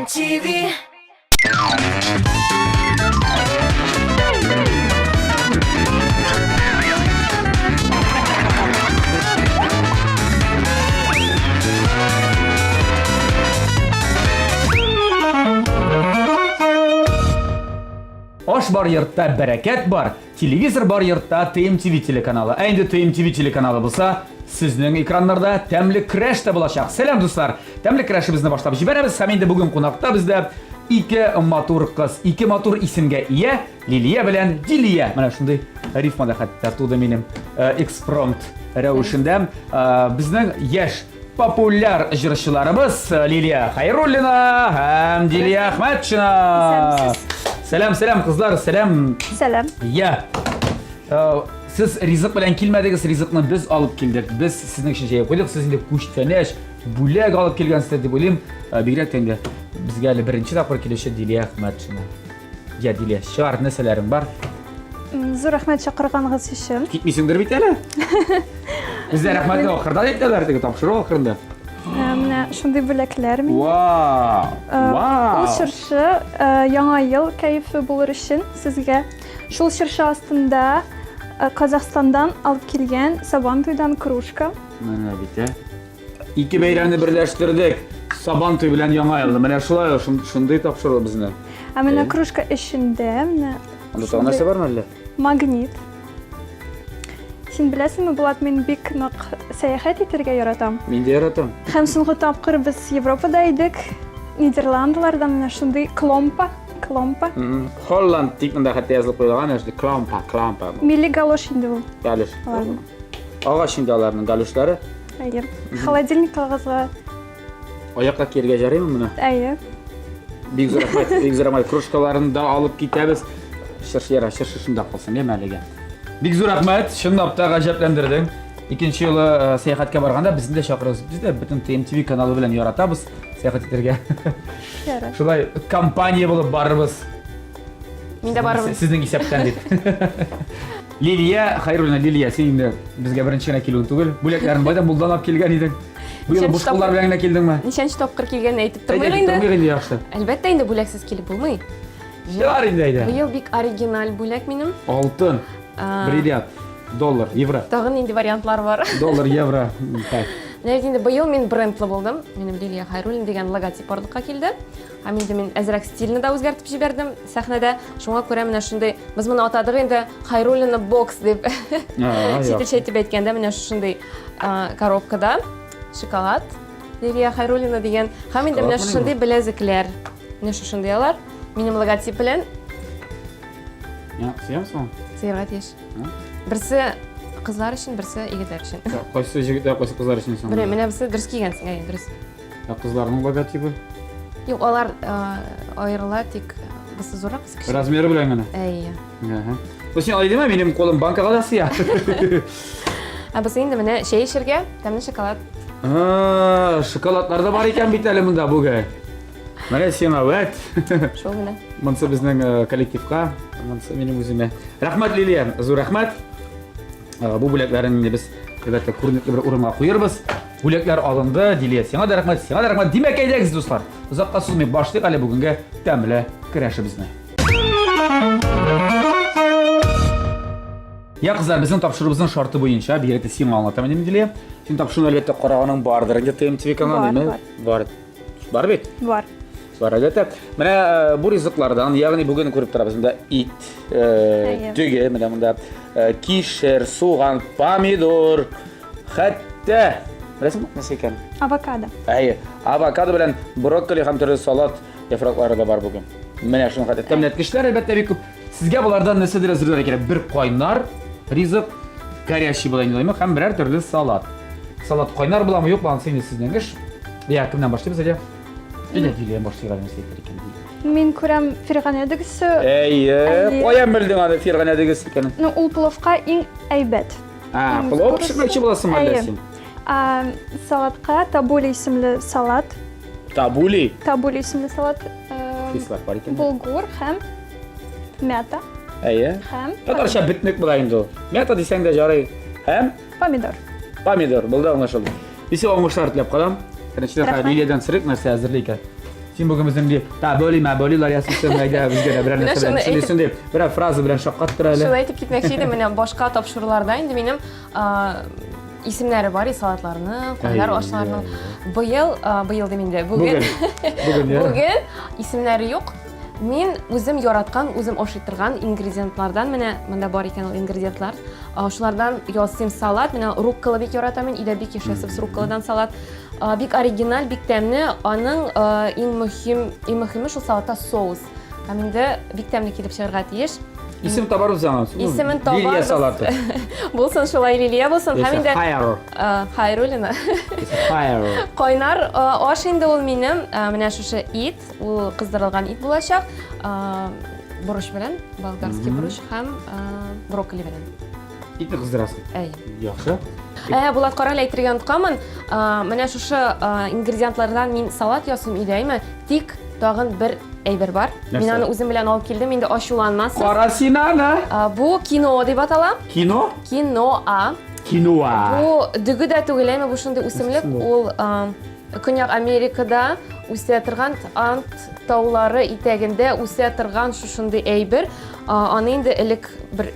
TMTV. Аш бар йортта бәрәкәт бар, телевизор бар йортта ТМТВ телеканалы. Ә инде ТМТВ телеканалы булса, сезнең экраннарда тәмле крәш тә булачак. Сәлам, дуслар! Тәмле крәшебезне башлап җибәрәбез һәм инде бүген кунакта бездә ике матур кыз, ике матур исемгә ия Лилия белән Дилия. Менә шундый рифма да хәтта туды минем э, экспромт рәвешендә. Э, безнең яшь Популяр җырчыларыбыз Лилия Хайруллина һәм Дилия Әхмәтшина. Сәлам, сәлам, кызлар, сәлам. Сәлам. Я. Э, сез ризык белән килмәдегез, ризыкны без алып килдек. Без сезнең өчен җәеп куйдык. Сез инде күчтәнәч, бүләк алып килгәнсез дип уйлыйм. Э, бигрәк тә инде безгә әле беренче тапкыр килүче Дилия Әхмәтшина. Я, Дилия, чыгар, нәрсәләрең бар? Зур рәхмәт чакырганыгыз өчен. Китмисеңдер бит әле? Бездә рәхмәтне ахырда әйтәләр, теге тапшыру ахырында. Э, менә шундый бүләкләр мин. Вау! Э, Вау! Ул чыршы э, яңа ел кәефе булыр өчен сезгә. Шул чыршы астында Казахстандан алып килгән Сабантуйдан кружка. Менә бит, ә. Ике бәйрәмне берләштердек. Сабан туй белән Яңа елны. Менә шулай шундый тапшыру безне. Ә менә кружка эчендә менә Анда тагын нәрсә бармы әллә? Магнит. Син беләсеңме, Булат, мин бик нык сәяхәт итәргә яратам. Мин дә яратам. Һәм соңгы тапкыр без Европада идек. Нидерландларда менә шундый кломпа, кломпа. Холланд дип монда хәтта язылып куелган, шундый кломпа, кломпа. Милли галош инде ул. Галош. Агач инде аларның галошлары. Әйе. Холодильник кагызга. Аякка киергә жарыймы моны? Әйе. Бик зур рәхмәт, бик зур рәхмәт. Кружкаларын да алып китәбез. Чыршы яра, чыршы шунда калсын, яме әлегә. Бик зур рәхмәт, чынлап та гаҗәпләндердең. Икенче юлы э, сәяхәткә барганда безне дә чакырыгыз. Без дә бөтен ТМТВ каналы белән яратабыз сәяхәт итәргә. Ярар. Шулай компания булып барырбыз. Мин дә барырмын. Сезнең исәптән дип. Лилия Хайруллина, Лилия, син инде безгә беренче генә килүең түгел. Бүләкләрен байдан мулдан алып килгән идең. Бу юлы буш куллар белән генә килдеңме? Ничәнче тапкыр килгәнне әйтеп тормыйк инде. Тормыйк инде яхшы. Әлбәттә инде бүләксез килеп булмый. Чыгар инде әйдә. Быел бик оригиналь бүләк минем. Алтын, бриллиант, доллар, евро. Тагын нинди вариантлар бар? Доллар, евро. Так. Менә бит инде быел мин брендлы булдым. Минем Лилия Хайруллина дигән логотип барлыкка килде. Һәм инде мин әзрәк стильне дә үзгәртеп җибәрдем сәхнәдә. Шуңа күрә менә шундый, без моны атадык инде Хайруллина бокс дип. Чит итеп әйткәндә менә шушындый коробкада шоколад Лилия Хайруллина дигән һәм инде менә шушындый беләзекләр. Менә шушындый алар. Минем логотип белән. Я, сыямсың? Сыярга тиеш. Берсе кызлар өчен, берсе егетләр өчен. Кайсы егетләр, кайсы кызлар өчен соң? Менә берсе дөрес кигәнсең, әйе, дөрес. Ә кызларның логотибы? Юк, алар аерыла, тик бусы зуррак, бусы кечерәк. Размеры белән генә. Әйе. Әһә. Бу син алай димә, минем кулым банкага да сыя. Ә бусы инде менә чәй эчәргә тәмле шоколад. А, шоколадлар да бар икән бит әле монда бүген. Менә сиңа вәт. Шул менә. Монсы безнең коллективка, монсы минем үземә. Рәхмәт, Лилия, зур рәхмәт. Бу бүләкләрен инде без әлбәттә күренекле бер урынга куербыз. Бүләкләр алынды, Дилия, сиңа да рәхмәт, сиңа да рәхмәт. Димәк, әйдәгез, дуслар, озакка сузмый башлыйк әле бүгенге тәмле көрәшебезне. Я, кызлар, безнең тапшыруыбызның шарты буенча, бигрәк тә сиңа аңлатам инде, Дилия. Син тапшыруны әлбәттә караганың бардыр инде ТМТВ каналын, Бар, Бар. Бар бит? Бар. Бар, әлбәттә. Менә э, бу ризыклардан, ягъни бүген күреп торабыз монда ит, э, дөге, менә монда э, кишер, суган, помидор, хәтта беләсеңме нәрсә икән? Авокадо. Әйе, авокадо белән брокколи һәм төрле салат яфраклары да бар бүген. Менә шуның хәтта тәмләткечләр әлбәттә бик күп. Сезгә болардан нәрсәдер әзерләргә кирәк? Бер кайнар ризык, горячий була инде, һәм берәр төрле салат. Салат кайнар буламы, юкмы, анысы инде сезнең эш. Я, кемнән башлыйбыз әле? Әйдә, Дилия башлыйк әле, нәрсә әйтер икән Дилия. Мин күрәм фирганә дөгесе. Әйе, каян белдең аны фирганә дөгесе икәнен? Ну, ул пловка иң әйбәт. А, плов пешермәкче буласың әллә син? Салатка табули исемле салат. Табули? Табули исемле салат. Кислар бар икән. Булгур һәм мята. Әйе. Һәм Татарча бетмек була инде ул. Мята дисәң дә жарый. Һәм помидор. Помидор, булды аңлашылды. Мин сиңа уңышлар теләп калам. Беренчедән, Рәхмәт. Лилиядән сорыйк, нәрсә әзерли икән. Син бүген безнең ди, та бөли мә бөлиләр ясыйсың, әйдә безгә дә берәр нәрсә белән шундый шундый берәр фраза белән шаккаттыр әле. Шуны әйтеп китмәкче идем, менә башка тапшыруларда инде минем исемнәре бар, салатларның, кайнар ашларның. Быел, быел дим инде, бүген. Бүген исемнәре юк. Мин үзем яраткан, үзем ашый торган ингредиентлардан, менә монда бар икән ул ингредиентлар. Шулардан ясыйм салат. Менә руккола бик яратам мин, өйдә бик еш ясыйбыз рукколадан салат. Бик оригиналь, бик тәмле. Аның иң мөһим, иң мөһиме шул салатта соус. Һәм инде бик тәмле килеп чыгарга тиеш. Исем табарбыз аңа. Исемен табарбыз. Лилия салаты. Булсын шулай Лилия булсын. Һәм инде Хайр. Хайруллина. Хайр. Кайнар аш инде ул минем. Менә шушы ит, ул кыздырылган ит булачак. Борыч белән, болгарский борыч һәм брокколи белән. Итне кыздырасың. Әй. Яхшы. Ә, Булат, кара әле әйтергә онытканмын. Менә шушы ингредиентлардан мин салат ясыйм өйдә, әйме? Тик тагын бер әйбер бар. Мин аны үзем белән алып килдем, инде ачуланмассыз. Кара син аны. Бу киноа дип атала. Кино? Киноа. Киноа. Бу дөге дә түгел, әйме, бу шундый үсемлек. Ул Көньяк Америкада үсә торган Анд таулары итәгендә үсә торган шушындый әйбер. Аны инде элек бер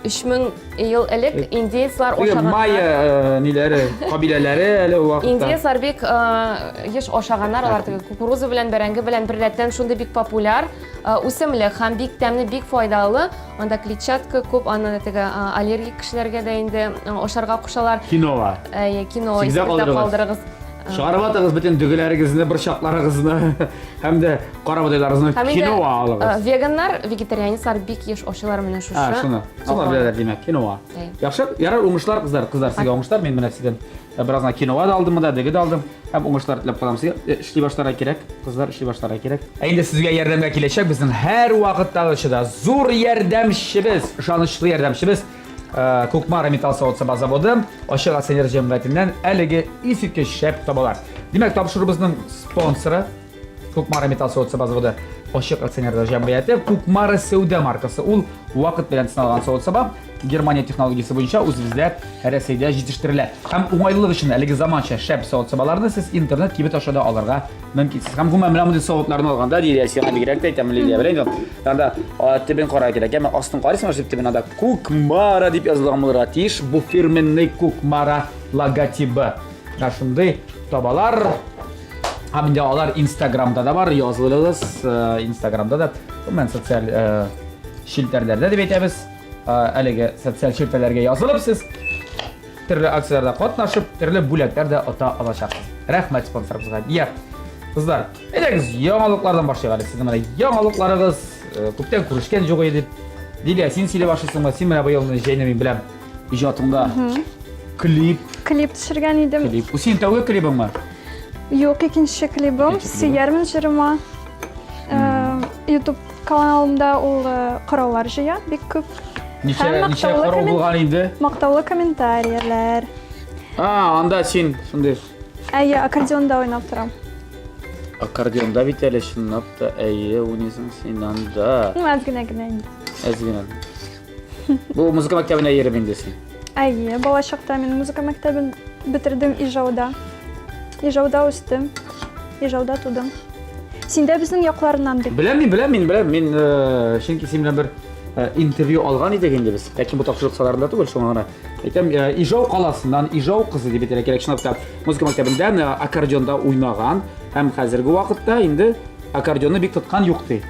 3000 ел элек индеецлар ашаганнар. Майя э, ниләре, кабиләләре әле ул вакытта. Индеецлар бик э, еш ашаганнар, алар теге кукуруза белән бәрәңге белән беррәттән шундый бик популяр э, үсемлек һәм бик тәмле, бик файдалы. Анда клетчатка күп, аны теге аллергик кешеләргә дә инде ашарга кушалар. Киноа. Әйе, киноа исегездә калдырыгыз. Чыгарып атыгыз бөтен дөгеләрегезне, борчакларыгызны һәм дә кара бодайларыгызны киноа алыгыз. Веганнар, вегетарианецлар бик еш ашыйлар менә шушы. А, шуны. Шулар беләләр, димәк, киноа. Яхшы, ярар, уңышлар, кызлар, кызлар, сезгә уңышлар. Мин менә сездән бераз гына киноа да алдым, монда дөге дә алдым. Һәм уңышлар теләп калам сезгә. Эшли башларга кирәк, кызлар, эшли башларга кирәк. Ә инде сезгә ярдәмгә киләчәк безнең һәрвакыттагыча да зур ярдәмчебез, ышанычлы ярдәмчебез Кукмара металл савыт-саба заводы ачык акционер җәмгыятеннән әлеге искиткеч шәп табалар. Димәк, тапшыруыбызның спонсоры Кукмара металл савыт-саба заводы ачык акционерлар җәмгыяте Кукмара сәүдә маркасы. Ул вакыт белән сыналган савыт-саба Германия технологиясе буенча үзебездә Рәсәйдә җитештерелә. Һәм уңайлылык өчен әлеге заманча шәп савыт-сабаларны сез интернет кибет аша да алырга мөмкинсез. Һәм гомумән менә мондый савытларны алганда, Лилия, сиңа бигрәк тә әйтәм, Лилия, белән инде. Анда төбен карарга кирәк. Әмма астын карыйсың, шул төбен анда Кукмара дип язылган булырга тиеш. Бу фирменный Кукмара логотибы. Менә шундый табалар. Һәм инде алар Инстаграмда да бар, язылыгыз, Инстаграмда да, гомумән социаль челтәрләрдә дип әйтәбез. Әлеге социаль челтәрләргә язылып сез төрле акцияләрдә катнашып, төрле бүләкләр дә ота алачаксыз. Рәхмәт спонсорыбызга. Я, кызлар, әйдәгез яңалыклардан башлыйк әле. Сезнең менә яңалыкларыгыз күптән күрешкән юк иде. Лилия, син сөйли башлыйсыңмы? Син менә быел җәйне мин беләм. Иҗатыңда клип. Клип төшергән идем. Клип. Бу синең тәүге клибыңмы? Юк, икенче клибым. Сөярмен җырыма. YouTube каналымда ул караулар җыя бик күп. Ничә, ничә карау булган инде? Мактаулы комментарияләр. А, анда син шундый. Әйе, аккордеонда уйнап торам. Аккордеонда бит әле чынлап та, әйе, уйныйсың син анда. Ну, әз генә генә инде. Әз генә. Бу музыка мәктәбенә йөреп инде син. Әйе, балачакта мин музыка мәктәбен бетердем Ижауда. Ижауда үстем. Ижауда тудым. Син дә безнең якларыннан бит. Беләм мин, беләм мин, беләм. Мин, э, чөнки син белән бер э, интервью алган идек инде без. Ләкин бу тапшыру кысаларында түгел, шуңа гына. Әйтәм, э, Ижау каласыннан Ижау кызы дип әйтергә кирәк, чынлап та музыка мәктәбендә э, аккордеонда уйнаган һәм хәзерге вакытта инде аккордеонны бик тоткан юк ди.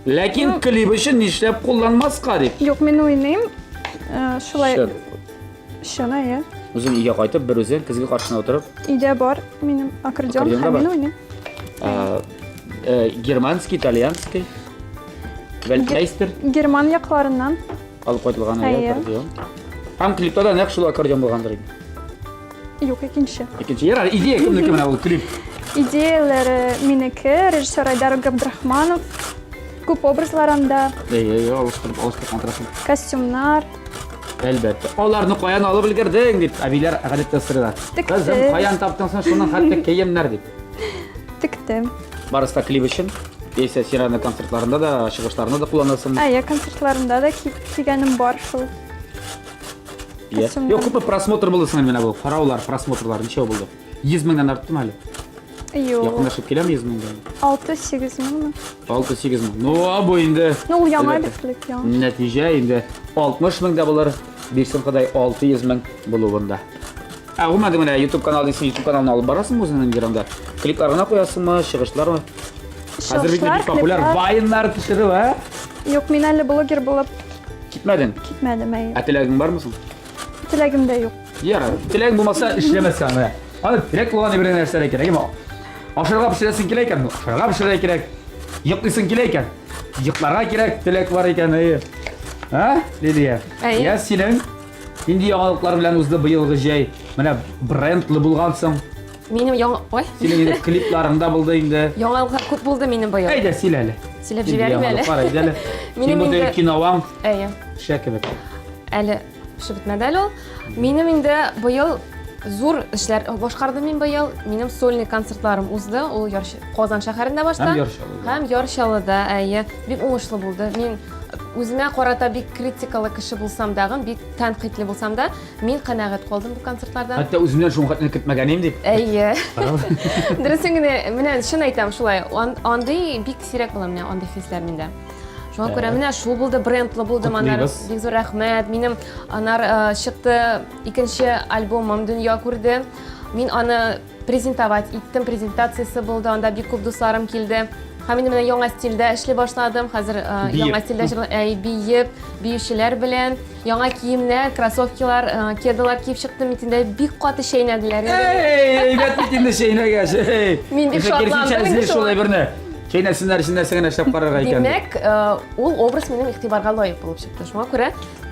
Ләкин клип өчен нишләп кулланмаска дип. Юк, мин уйныйм. Э, шулай. Чын. Чын, әйе. Үзең өйгә кайтып, бер үзең көзге каршына утырып. Өйдә бар минем аккордеон һәм мин уйныйм. Э, э, германский, итальянский. Вельтмейстер. Герман якларыннан. Алып кайтылган аккордеон. Һәм клипта да нәкъ шул аккордеон булгандыр инде. Юк, икенче. Икенче. Ярар, идея кемнеке менә ул клип? Идеяләре минеке, режиссер Айдар Габдрахманов. Күп образлар анда. Әйе, әйе, алыштырып, алыштырып торасың. Костюмнар. Әлбәттә. Аларны каян алып өлгердең дип, әбиләр гадәттә сорыйлар. Кызым, каян таптың соң шуның хәтле киемнәр дип. Тектем. Барысы да клип өчен. Яисә син аны концертларында да, чыгышларында да кулланасың. Әйе, концертларында да кигәнем бар шул. Юк, күпме просмотр булды соң менә бу? Караулар, просмотрлар ничә булды? 100 меңнән арттымы әле? Юк. Якынлашып киләме 100 меңгә? 6-8 меңме? 6-8 мең. Ну, а бу инде. Ну, ул яңа бит клип, яңа. Нәтиҗә инде 60 мең дә булыр. Бирсен Ходай 600 мең булуын да. Ә гомумән менә YouTube каналы дисең, YouTube каналын алып барасыңмы үзеңнең инде анда? Клиплар гына куясыңмы, чыгышлармы? Хәзер бит бик популяр вайннар төшерү, ә? Юк, мин әле блогер булып китмәдең. Китмәдем, әйе. Ә теләгең бармы соң? Теләгем дә юк. Ярар, теләгең булмаса эшләмәскә аны. Аны теләк булган бер нәрсә кирәк, әйме? Ашарга пешерәсең килә икән, ашарга пешерергә кирәк. Йоклыйсың килә икән, йокларга кирәк, теләк бар икән, әйе. А, Лилия? Әйе. Я синең нинди яңалыклар белән узды быелгы җәй? Менә брендлы булгансың. Минем яңа, ой. Синең инде клипларың да булды инде. Яңалыклар күп булды минем быел. Әйдә, сөйлә әле. Сөйләп Нинди җибәрим әле. яңалыклар, әйдә әле. Минем Син бу инде- киноваң Әйе. төшә кебек. Әле пешеп бетмәде әле ул. Минем инде быел зур эшләр башкардым мин быел. Минем сольный концертларым узды. Ул Яр Казан шәһәрендә башта. Һәм Яр Чаллыда. Һәм Яр Чаллыда, әйе. Бик уңышлы булды. Мин үземә карата бик критикалы кеше булсам дагы, бик тәнкыйтьле булсам да, мин канәгать калдым бу концертлардан. Хәтта үземнән шуңа хәтле көтмәгән идем дип. Әйе. Дөресен генә, менә чын әйтәм шулай. Андый бик сирәк була менә андый хисләр миндә. Шуңа күрә менә шул булды, брендлы булды аннары. Бик зур рәхмәт. Минем анар э, чыкты икенче альбомым дөнья күрде. Мин аны презентовать иттем, презентациясе булды, анда бик күп дусларым килде. Һәм инде менә яңа стильдә эшли башладым. Хәзер э, яңа стильдә җырлый, әй, биеп, биючеләр белән, яңа киемнәр, кроссовкилар, э, кедалар киеп чыктым бит инде. Бик каты чәйнәделәр. Эй, әйбәт бит инде чәйнәгәч. Эй. Мин бик шатландым инде шулай берне. Чәйнәсеннәр өчен нәрсә генә эшләп карарга икән. Димәк, э, ул образ минем игътибарга лаек булып чыкты. Шуңа күрә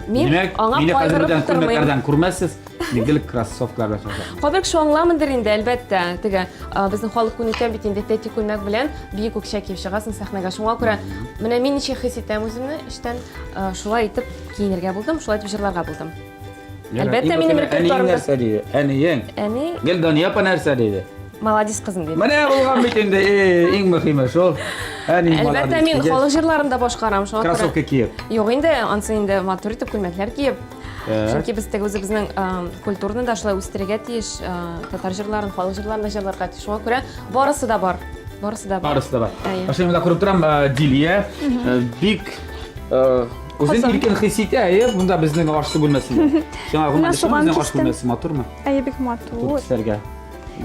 мин Димәк, аңа мине хәзер кайгырып бүтән утырмыйм. күлмәкләрдән күрмәссез. Мин гел кроссовкалар белән чыгачакмын. Кайбер кеше аңламыйдыр инде, әлбәттә. Теге, э, безнең халык күнеккән бит инде тәти күлмәк белән биек үкчә киеп чыгасың сәхнәгә. Шуңа күрә менә мин ничек хис итәм үземне эштән, э, шулай итеп киенергә булдым, шулай итеп җырларга булдым. Әлбәттә, минем репертуарымда. Әниең нәрсә диде? Әниең. Әни. Гел Дания апа нәрсә диде? Молодец кызым диде. Менә булган бит инде, иң мөһиме шул. Әни молодец. Әлбәттә, мин халык җырларын да башкарам, шуңа күрә. Кроссовка киеп. Юк инде, ансы инде матур итеп күлмәкләр киеп. Чөнки без теге үзебезнең культураны да шулай үстерергә тиеш, татар җырларын, халык җырларын да җырларга тиеш. Шуңа күрә барысы да бар. Барысы да бар. Барысы да бар. Ә шуны күреп торам, Дилия бик Үзен иркен хис итә, әйе, монда безнең аш-су бүлмәсендә. Сиңа гомумән суган безнең аш бүлмәсе матурмы? Әйе, бик матур. Төсләргә.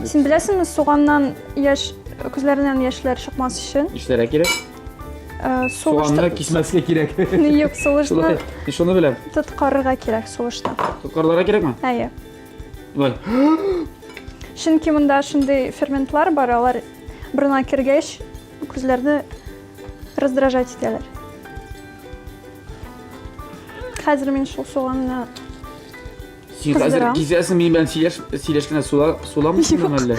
Син беләсеңме, суганнан яшь, күзләреннән яшьләр чыкмас өчен? Нишләргә кирәк? Э, Суганны кисмәскә кирәк. Юк, сулышны. Мин шуны беләм. Тоткарырга кирәк сулышны. Тоткарларга кирәкме? Әйе. Ой. Чөнки монда шундый ферментлар бар, алар борынга кергәч, күзләрне раздражать итәләр. Хәзер мин шул суганны Син хәзер кисәсең, минем белән сөйләш, сөйләшкәндә сула, суламыйсыңмы әллә?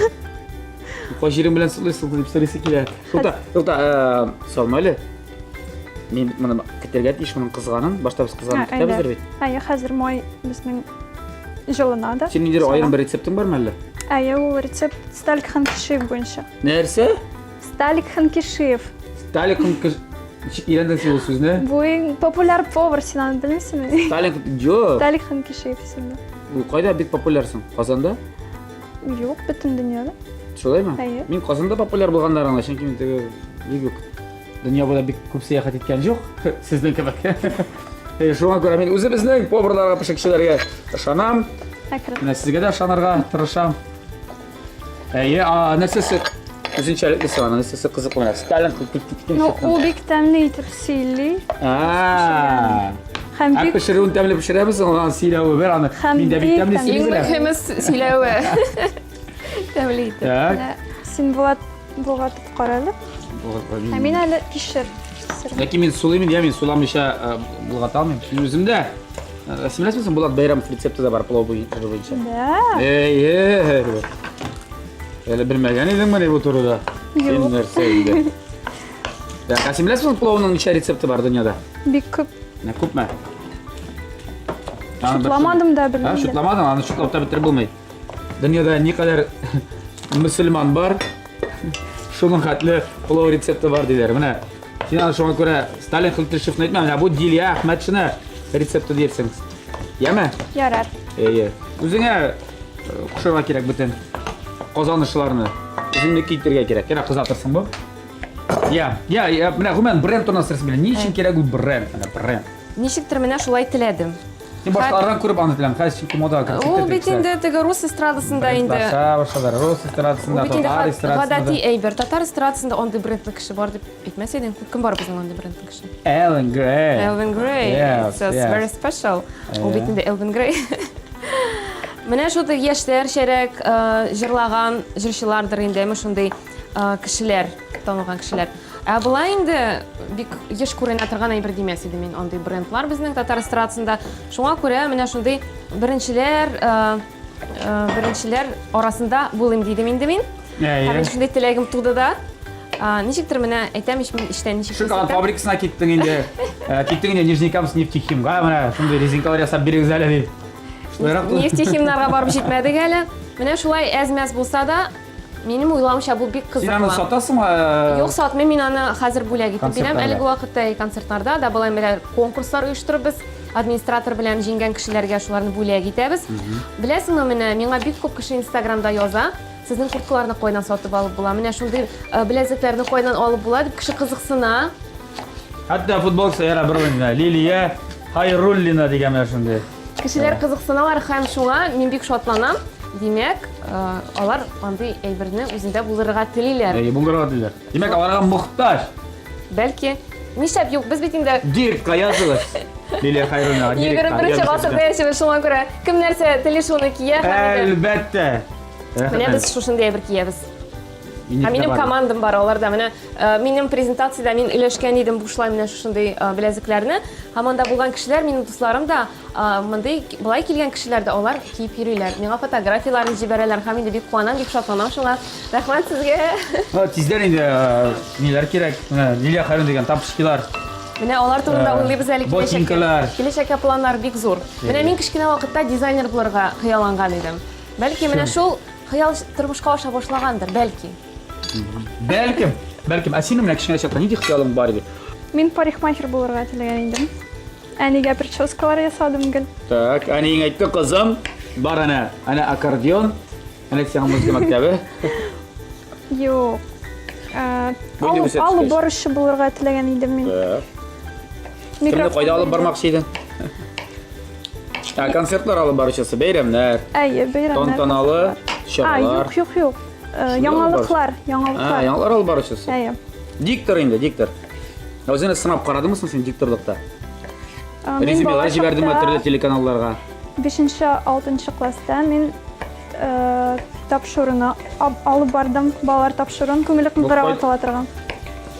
Кай җирең белән сулыйсың дип сорыйсы килә. Тукта, тукта, э, салма әле. Мин моны көтәргә тиеш моның кызганын. Башта без кызганын көтәбездер бит. Әйе, хәзер май безнең җылына да. Синең ниндидер аерым бер рецептың бармы әллә? Әйе, ул рецепт Сталик Ханкишиев буенча. Нәрсә? Сталик Ханкишиев. Сталик Ханкишиев. Ничек өйрәндең син ул сүзне? Бу иң популяр повар, син аны белмисеңме? Сталик, юк. Сталик Ханкишиев исемле. Ул кайда бик популяр соң? Казанда? Юк, бөтен дөньяда. Шулаймы? Әйе. Мин Казанда популяр булганнар аңа, чөнки мин теге бик үк дөнья буйлап бик күп сәяхәт иткән юк, сезнең кебек. Шуңа күрә мин үзебезнең поварларга, пешекчеләргә ышанам. Әкрен. Менә сезгә дә ышанырга тырышам. Әйе, а нәрсәсе үзенчәлекле соң, аның нәрсәсе кызыклы менә. Сталин киткән. Ну, ул бик тәмле итеп сөйли. А. Һәм Ә бик пешерүен тәмле пешерәме соң, аның сөйләве бер аны. Һәм Мин дә бик бик тәмле тәмле. сөйли Иң беләм. мөһиме сөйләве. Тәмле итеп. Так. Менә син Булат болгатып кара әле. Ә мин әле кишер. Ләкин мин сулыйм инде, мин суламыйча э, болгата алмыйм. Мин үзем дә э, Син беләсеңме, Булат Бәйрәмов рецепты да бар пылау буенча. Да. Эй, эй. Әле белмәгән идеңмени бу турыда? Син Юк. нәрсә инде? Так, ә син беләсеңме, пылауның ничә рецепты бар дөньяда? Бик күп. Менә күпме? Шутламадым да Ха, белмим. дә. шутламадың, аны шутлап та бетереп булмый. Дөньяда никадәр мөселман бар, шуның хәтле пылау рецепты бар диләр. Менә син аны шуңа күрә Сталин Хлтышевны әйтмә, менә бу Дилия Әхмәтшина рецепты диярсең. Яме? Ярар. Әйе. Үзеңә э, кушарга кирәк бөтен казанышларны. Үзеңне китергә кирәк. Кирәк кызатырсың бу. Я, я, я, менә гомумән бренд турында сер белән. Ни өчен кирәк ул бренд? Менә бренд. Ничектер менә шулай теләдем. Син башкалардан күреп аны теләм. Хәзер чөнки модага кереп китте. Ул бит инде теге рус эстрадасында инде. Башкалар рус эстрадасында, татар эстрадасында. Гадәти әйбер. Татар эстрадасында андый брендлы кеше бар дип әйтмәс идең. Кем бар безнең андый брендлы кеше? Элвин Грей. Элвин Грей. It's very special. Ул бит инде Элвин Грей. Менә шундый яшьләрчәрәк җырлаган җырчылардыр инде, әмма шундый кешеләр, танылган кешеләр. Ә болай инде бик еш күренә торган әйбер димәс идем мин андый брендлар безнең татар эстрадасында. Шуңа күрә менә шундый беренчеләр беренчеләр арасында булыйм дидем инде мин. Һәм шундый теләгем туды да. Ничектер менә әйтәм ич мин эштән ничек Шоколад фабрикасына киттең инде. Киттең инде Нижнекамск нефтехимга менә шундый резинкалар ясап бирегез әле дип. Нефтехимнарга барып җитмәдек әле. Менә шулай әз-мәз булса да, минем уйлавымча бу бик кызыклы. Син аны сатасыңмы? Юк, сатмыйм, мин аны хәзер бүләк итеп бирәм. Әлеге вакытта концертларда да болай менә конкурслар оештырып без администратор белән җиңгән кешеләргә шуларны бүләк итәбез. Беләсеңме, менә миңа бик күп кеше Инстаграмда яза. Сезнең курткаларны кайдан сатып алып була? Менә шундый э, беләзекләрне кайдан алып була дип кеше кызыксына. Хәтта футболчы яра бер уенда Лилия Хайруллина дигән менә шундый. Кешеләр кызыксыналар һәм шуңа мин бик шатланам. Димәк, э, алар андый әйберне үзендә булдырырга телиләр. Әйе, булдырырга телиләр. Димәк, аларга мохтаҗ. Бәлки. Нишләп юк, без бит инде Директка языгыз. Лилия Хайруллина. 21 гасырда яшибез, шуңа күрә кем нәрсә тели шуны кия. Әлбәттә. Менә без шушындый әйбер киябез. Ә минем командам бар, аларда менә э, минем презентациядә мин өләшкән идем бушлай менә шушындый э, беләзекләрне. Һәм анда булган кешеләр, минем дусларым да, э, мондый былай килгән кешеләр дә алар киеп йөриләр. Миңа фотографияләрен җибәрәләр һәм инде бик куанам, бик шатланам шуңа. Рәхмәт сезгә. Тиздән инде ниләр кирәк? Менә Лилия Харин дигән тапочкилар. Менә алар турында уйлыйбыз әле киләчәккә. Киләчәккә планнар бик зур. Менә мин кечкенә вакытта дизайнер булырга хыялланган идем. Бәлки менә шул хыял тормышка аша башлагандыр, бәлки. Бәлкем, бәлкем. Ә синең менә кечкенә чакта нинди хыялың бар иде? Мин парикмахер булырга теләгән идем. Әнигә прическалар ясадым гел. Так, әниең әйтте, кызым, бар әнә, әнә аккордеон, әнә сиңа музыка мәктәбе. Юк. Э, алып баручы булырга теләгән идем мин. Так. Кемне кайда алып бармакчы идең? Ә, концертлар алып баручысы, бәйрәмнәр. Әйе, бәйрәмнәр. Тантаналы чаралар. А, юк, юк, юк. Э, яңалыклар, яңалыклар. А, яңалыклар алып баручысы. Әйе. Диктор инде, диктор. Ә үзеңне сынап карадыңмы соң син дикторлыкта? Э, мин Резюмелар җибәрдеңме балачакта төрле телеканалларга? 5-6 класста мин э, тапшыруны алып бардым. Балалар тапшыруын күңеле кыңгырау атала торган.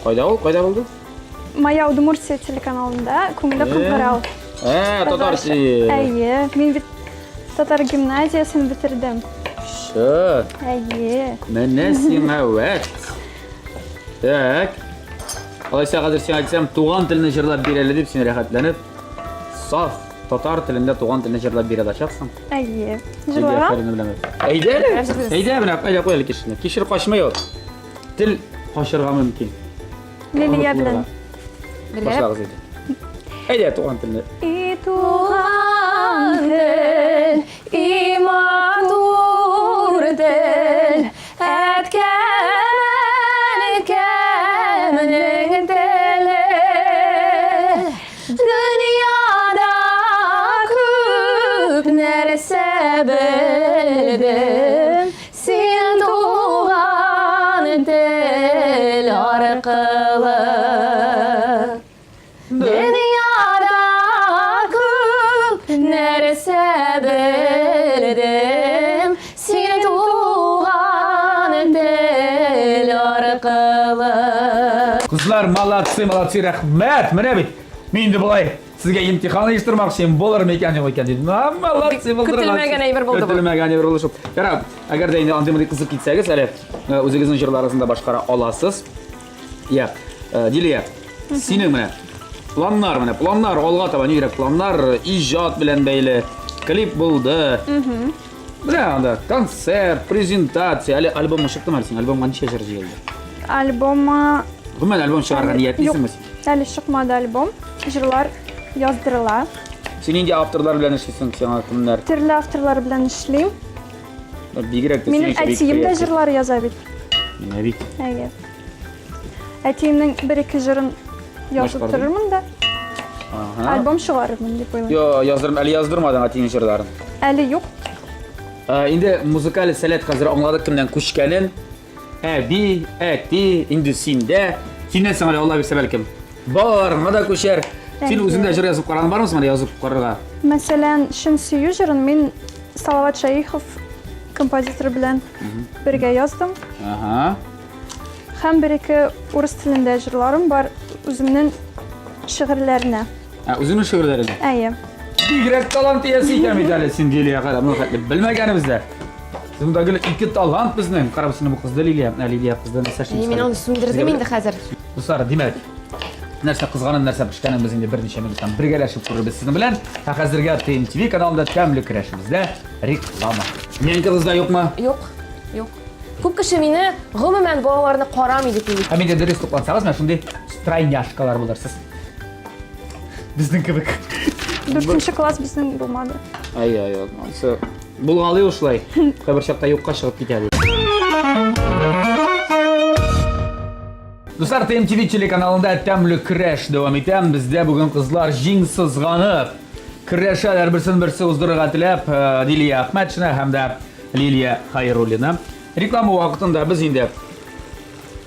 Кайда ул? Кайда булды? Моя Удмуртия телеканалында Күңеле кыңгырау. Ә, татар Әйе, мин бит татар гимназиясен бетердем. Чын. Әйе. Менә сиңа вәт. Так. Алайса хәзер сиңа әйтсәм, туган телне җырлап бир әле дип, син рәхәтләнеп, саф татар телендә туган телне җырлап бирә алачаксың. Әйе. Җырларга? Әйдә әле. Әйдә, менә, әйдә куй әле кешене. Кишер качмый ул. Тел качырга мөмкин. Лилия белән. Башлагыз иде. Әйдә, туган телне. И туган тел, и матур тел, әткәм, әнкәмнең теле. Дөньяда күп нәрсә белдем, Син туган тел аркылы Дөньяда күп нәрсә белдем Син туган тел аркылы. Кызлар, молодцы, молодцы, рәхмәт! Менә бит, мин инде болай Сезгә имтихан оештырмакчы идем, булыр микән, юк икән дидем. А, молодцы, булдыргансыз. Көтелмәгән әйбер булды бу. Көтелмәгән әйбер булды шул. Ярар, әгәр дә инде андый-мондый кызып китсәгез, әле э, үзегезнең җырларыгызны да башкара аласыз. Я, э, Дилия, синең менә планнар менә, планнар алга таба нигрәк планнар иҗат белән бәйле. Клип булды. Менә анда концерт, презентация, әле альбомың чыктымы әле синең? Альбомга ничә җыр җыелды? Альбома Гомумән альбом чыгарырга ниятлисеңме син? Әле чыкмады альбом. Җырлар яздырыла. Син нинди авторлар белән эшлисең? Сиңа кемнәр? Төрле авторлар белән эшлим. Бигрәк тә Минем әтием дә җырлар яза бит. Менә бит. Әйе. Әтиемнең бер-ике җырын язып торырмын да. Ага. Альбом чыгарырмын дип уйлыйм. Йо, яздырм, әле яздырмадың әтиеңнең җырларын. Әле юк. Ә, инде музыкаль сәләт хәзер аңладык кемнән күчкәнен. Әби, әти, инде синдә. Синнән соң әле Алла бирсә бәлкем. Балаларыңа да күчәр. Син үзең дә җыр язып караган бармы соң әле язып карарга? Мәсәлән, Чын сөю җырын мин Салават Шәехов композитор белән бергә яздым. Ага. Һәм бер-ике урыс телендә җырларым бар үземнең шигырьләренә. Ә, үзеңнең шигырьләреңә? Әйе. Бигрәк талант иясе икән бит әле син, Лилия, кара, моны хәтле белмәгәнебез дә. Монда гел ике талант безнең. Кара, бу кызды Лилия. Ә, Лилия кызды нәрсә эшли? Мин аны сүндердем инде хәзер. Дуслар, димәк, нәрсә кызганын, нәрсә пешкәнен без инде берничә минуттан бергәләшеп күрербез сезнең белән. Ә хәзергә ТМТВ каналында тәмле көрәшебездә реклама. Нянька кызда юкмы? Юк, юк. Күп кеше мине гомумән балаларны карамый дип уйлый. Һәм инде дөрес туклансагыз, менә шундый стройняшкалар булырсыз. Безнең кебек. Дүртенче класс безнең булмады. Ай, ай, ай. Анысы булгалый ул шулай. Кайбер чакта юкка чыгып китә ди. Дуслар, ТМТВ телеканалында тәмле көрәш дәвам итә. Бездә бүген кызлар җиң сызганып көрәшәләр, берсен берсе уздырырга теләп, э, Лилия Әхмәтшина һәм дә Лилия Хайруллина. Реклама вакытында без инде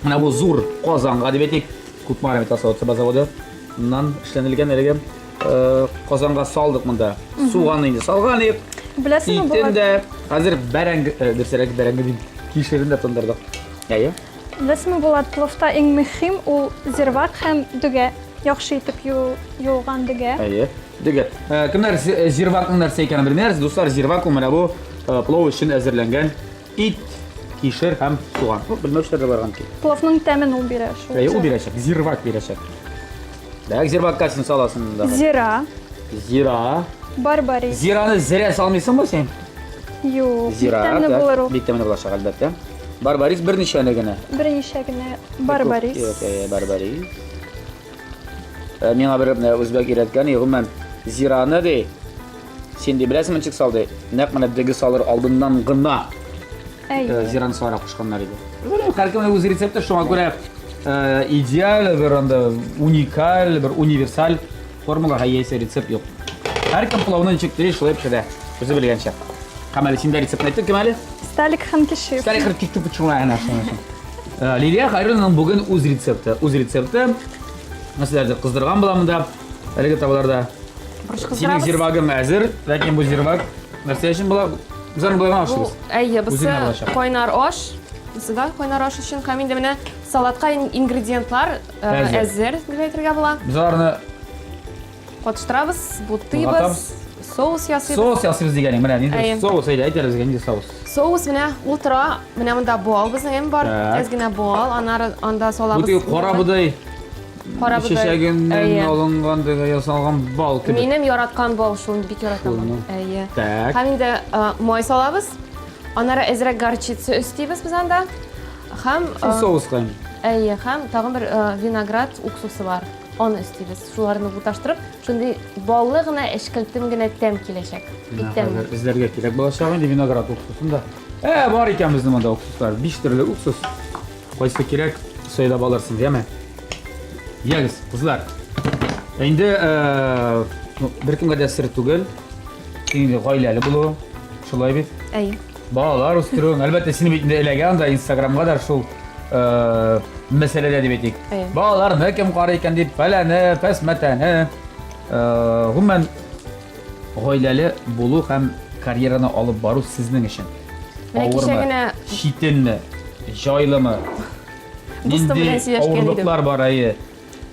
менә бу зур казанга дип әйтик, Кукмара металлсавыт-саба заводыннан эшләнелгән әлеге э, казанга салдык монда. Суганны инде салган идек. Беләсеңме, Итен Булат? дә хәзер бәрәңге, э, дөресрәк бәрәңге дим, кишерен дә тондырдык. Әйе. Беләсеңме, Булат, пловта иң мөһим ул зирвак һәм дөге. Яхшы итеп юылган дөге. Әйе. Дөге. Э, кемнәр э, зирвакның нәрсә икәнен белмиләр, дуслар, зирвак ул менә бу э, плов өчен әзерләнгән ит, кишер һәм суган. Ну, белмәүчеләр дә барган ки. Пловның тәмен ул бирә шул. Әйе, ул бирәчәк, зирвак бирәчәк. Так, зирвакка син саласың монда. Зира. Зира. Барбарис. Зираны зря салмыйсыңмы син? Юк. Зира. Бик тәмле булыр ул. Бик тәмле булачак, әлбәттә. Барбарис берничәне генә. Берничә генә барбарис. Юк, барбарис. Э, миңа бер э, үзбәк өйрәткән, гомумән, зираны ди. Син ди беләсеңме ничек сал ди? Нәкъ менә дөге салыр алдыннан гына э, зираны салырга кушканнар иде. Белмим, һәркемнең үз рецепты, шуңа күрә идеаль бер анда уникаль, бер универсаль формула яисә рецепт юк. Һәркем пылауны ничек тели, шулай пешерә. Үзе белгәнчә. Һәм әле син дә рецептны әйттең, кем әле? Сталик Ханкишиев. Сталик Ханкишиев. Э, Лилия Хайруллинаның бүген үз рецепты. Үз рецепты. Мәсәлән, кыздырган була монда. Әлеге табаларда. Борыч Синең кыздырабыз. зирвагың әзер, ләкин бу зирваг нәрсә өчен була? Без аны болай гына Бу, ашыйбыз. әйе, бусы Үзеңә булачак. кайнар аш. Бусы да кайнар аш өчен һәм инде менә салатка ингредиентлар э, Әзер. әзер дип әйтергә була. Без аларны Катыштырабыз, бутыйбыз, Болгатабыз. соус ясыйбыз. Соус ясыйбыз дигәнең, менә нинди Әйе. соус әйдә, әйт әле безгә нинди соус. Соус менә ул тора, менә монда бал безнең әм бар, Так. әз генә бал, аннары анда салабыз. Бу теге кара бодай Кара бодай. чәчәгеннән Әйе. алынган теге ясалган бал кебек. Минем яраткан бал шуны бик яратам. Шуны. Әйе. Так. Һәм инде э, май салабыз. Аннары әзрәк горчица өстибез без анда. Һәм Шул э, соуска. әйе, һәм тагын бер э, виноград уксусы бар. Он өстибез. Шуларны буташтырып, шундый баллы гына эчкелтем генә тәм киләчәк. Бик тәмле. Хәзер эзләргә кирәк булачак инде виноград уксусын да. Ә, бар икән безнең монда уксуслар. Биш төрле уксус. Кайсы кирәк, сайлап алырсың, яме. Ягез, кызлар. Инде э, ну, беркемгә дә сер түгел. Инде гаиләле булу, шулай бит. Әйе. Балалар үстерү, әлбәттә, сине бит инде эләгә анда Инстаграмга да шул э, мәсьәләдә дип әйтик. Әйе. Балаларны кем карый икән дип, фәләне, фәсмәтәне. Э, гомумән, гаиләле булу һәм карьераны алып бару сезнең өчен. Менә кичә Авырмы, генә- читенме, җайлымы? Дустым Нинди белән сөйләшкән идем. авырлыклар бар, әйе.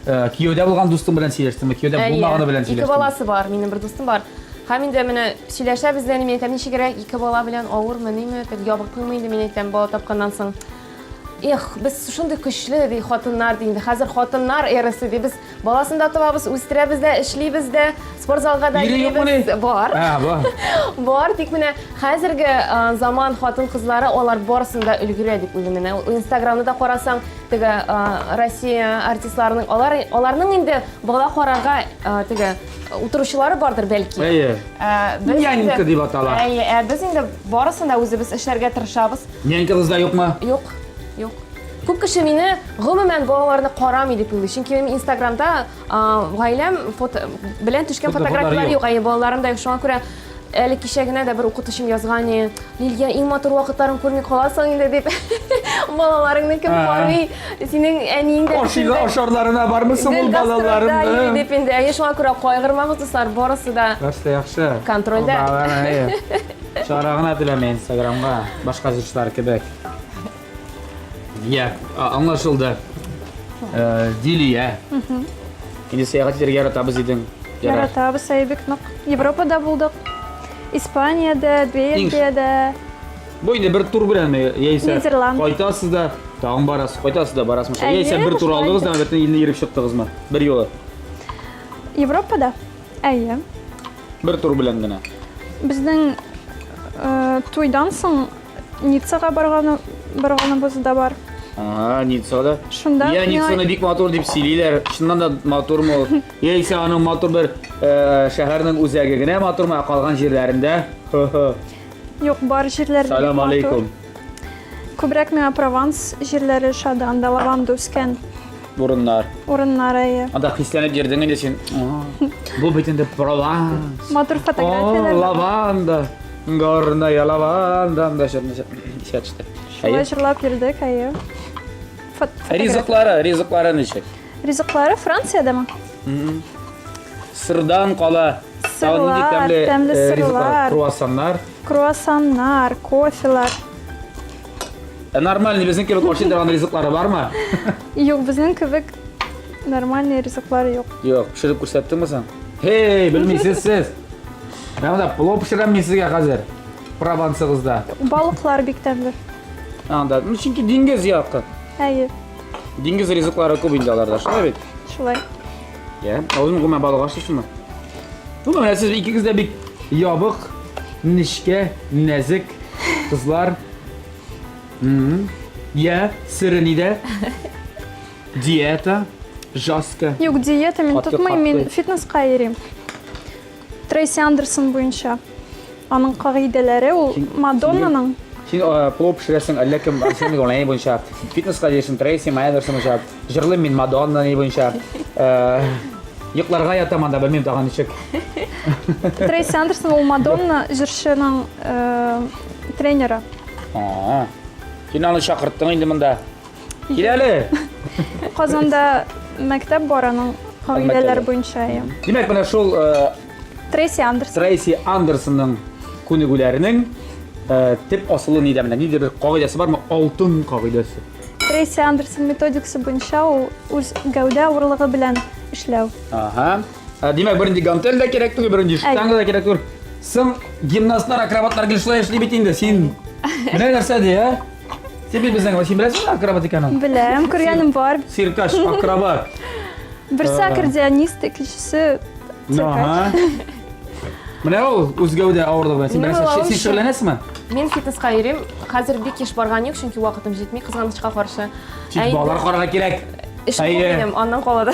Э, кияүдә булган дустың белән сөйләштеңме, кияүдә Әйе. булмаганы белән Ике сөйләштеңме? баласы бар, минем бер дустым бар. Һәм инде менә сөйләшәбез дә, мин әйтәм, ничегрәк ике бала белән авырмы, ниме, теге ябыктыңмы инде, мин әйтәм, бала тапканнан соң. Эх, без шундый көчле ди хатыннар ди инде. Хәзер хатыннар эрасы ди. Без баласын да табабыз, үстерәбез дә, эшлибез дә, спортзалга да Ире юкмыни? йөрибез. Бар. А, бар. Бар, тик менә хәзерге э, заман хатын-кызлары алар барысын да өлгерә дип уйлыйм. Менә Инстаграмны да карасаң, теге Россия артистларының алар аларның инде бала карарга теге утыручылары бардыр бәлки. Әйе. Нянька дип атала. Әйе, ә без инде барысын да үзебез эшләргә тырышабыз. Нянькагыз да юкмы? Юк. Юк. Күп кеше мине гомумән балаларны карамый дип уйлый. Чөнки минем Инстаграмда гаиләм фото белән төшкән фотографияләр юк, әйе, балаларым да юк. Шуңа күрә әле кичә генә дә бер укытучым язган, Лилия, иң матур вакытларын күрми каласың инде дип. Балаларыңны кем карый? Синең әниең дә Ашыйга ашарларына бармы соң ул балаларыңны? Дип инде. Әйе, шуңа күрә кайгырмагыз, дуслар, барысы да Барысы да яхшы. Контрольдә. Чара гына теләмә Инстаграмга, башка җырчылар кебек. Я, аңлашылды. Э, Дилия. Инде сәяхәт итәргә яратабыз идең. Яратабыз, әйе, бик нык. Европада булдык. Испаниядә, Бельгиядә. Бу инде бер тур беләнме? Яисә Нидерланд. кайтасыз да, тагын барасыз, кайтасыз да барасыз. Әйе, Яисә бер тур шулай алдыгыз да, бөтен илне йөреп чыктыгызмы? Бер юлы. Европада? Әйе. Бер тур белән генә. Безнең э, туйдан соң Ниццага барганы барганыбыз да бар. Ага, Ниццада. Шунда Я миңа- Ниццаны бик матур дип сөйлиләр. Чыннан да матурмы ул? Яисә аның матур бер э, шәһәрнең үзәге генә матурмы, ә калган җирләрендә? Хо-хо. Юк, бар җирләре бик Салам матур. алейкум. Күбрәк миңа Прованс җирләре ошады, анда лаванда үскән Урыннар. урыннар әйе. Анда хисләнеп йөрдең инде син. А, Бу бит инде Прованс. Матур О, фотографияләр. бар. лаванда. Горная лаванда. Анда искә төште. Шулай Әйе. җырлап йөрдек, әйе. Ризыклары, ризыклары ничек? Ризыклары Франциядәме? Сырдан кала. Тагын нинди Сырлар, тәмле, тәмле э, ризыклар? сырлар. Круассаннар. Круассаннар, кофелар. Э, нормальный безнең кебек ашый торган ризыклары бармы? Юк, безнең кебек нормальный ризыклар юк. Юк, пешереп күрсәттеңме соң? Һей, белмисез сез. Менә монда плов пешерәм мин сезгә хәзер. Провансыгызда. Балыклар бик тәмле. Анда, ну чөнки диңгез якы. Әйе, Диңгез ризыклары күп инде аларда, шулай бит? шулай. Я, ә үзең гомумән балык ашыйсыңмы? Ну, менә сез икегез дә бик ябык, нечкә, нәзек кызлар. Я, сыры нидә? Диета, жестко. Юк, диета мин Каты, тотмыйм, мин каты. фитнеска йөрим. Трейси Андерсон буенча. Аның кагыйдәләре ул Мадоннаның. Син э, плов пешерәсең, әллә кем Арсений Голәй буенча, фитнеска йөрисең, Трейси Майдерсон буенча, җырлыйм мин Мадонна ни буенча. Э, йокларга ятам анда, белмим тагын ничек. Трейси Андерсон ул Мадонна җырчының э, тренеры. А, Син аны чакырттың инде монда. Кил әле. Казанда мәктәп бар аның кагыйдәләр буенча. Иә. Димәк, менә шул э, Трейси Андерсон. Трейси Андерсонның күнегүләренең э, төп асылы нидә менә? Ниндидер бер кагыйдәсе бармы? Алтын кагыйдәсе. Трейси Андерсон методикасы буенча ул үз гәүдә авырлыгы белән эшләү. Ага. Э, Димәк, бернинди гантель дә кирәк түгел, бернинди штанга да кирәк түгел. Соң гимнастлар, акробатлар гел шулай эшли бит инде. Син менә нәрсә ди, ә? Син бит безнең, син беләсеңме акробат икәнен? Беләм, күргәнем бар. Циркач, акробат. Берсе аккордеонист, икенчесе циркач. Менә ул үз гәүдә авырлыгы белән. Син беләсең, син шөгыльләнәсеңме? Мин фитнеска йөрим. Хәзер бик еш барган юк, чөнки вакытым җитми, кызганычка каршы. Тик балалар карарга кирәк. Эш күп минем, аннан кала да.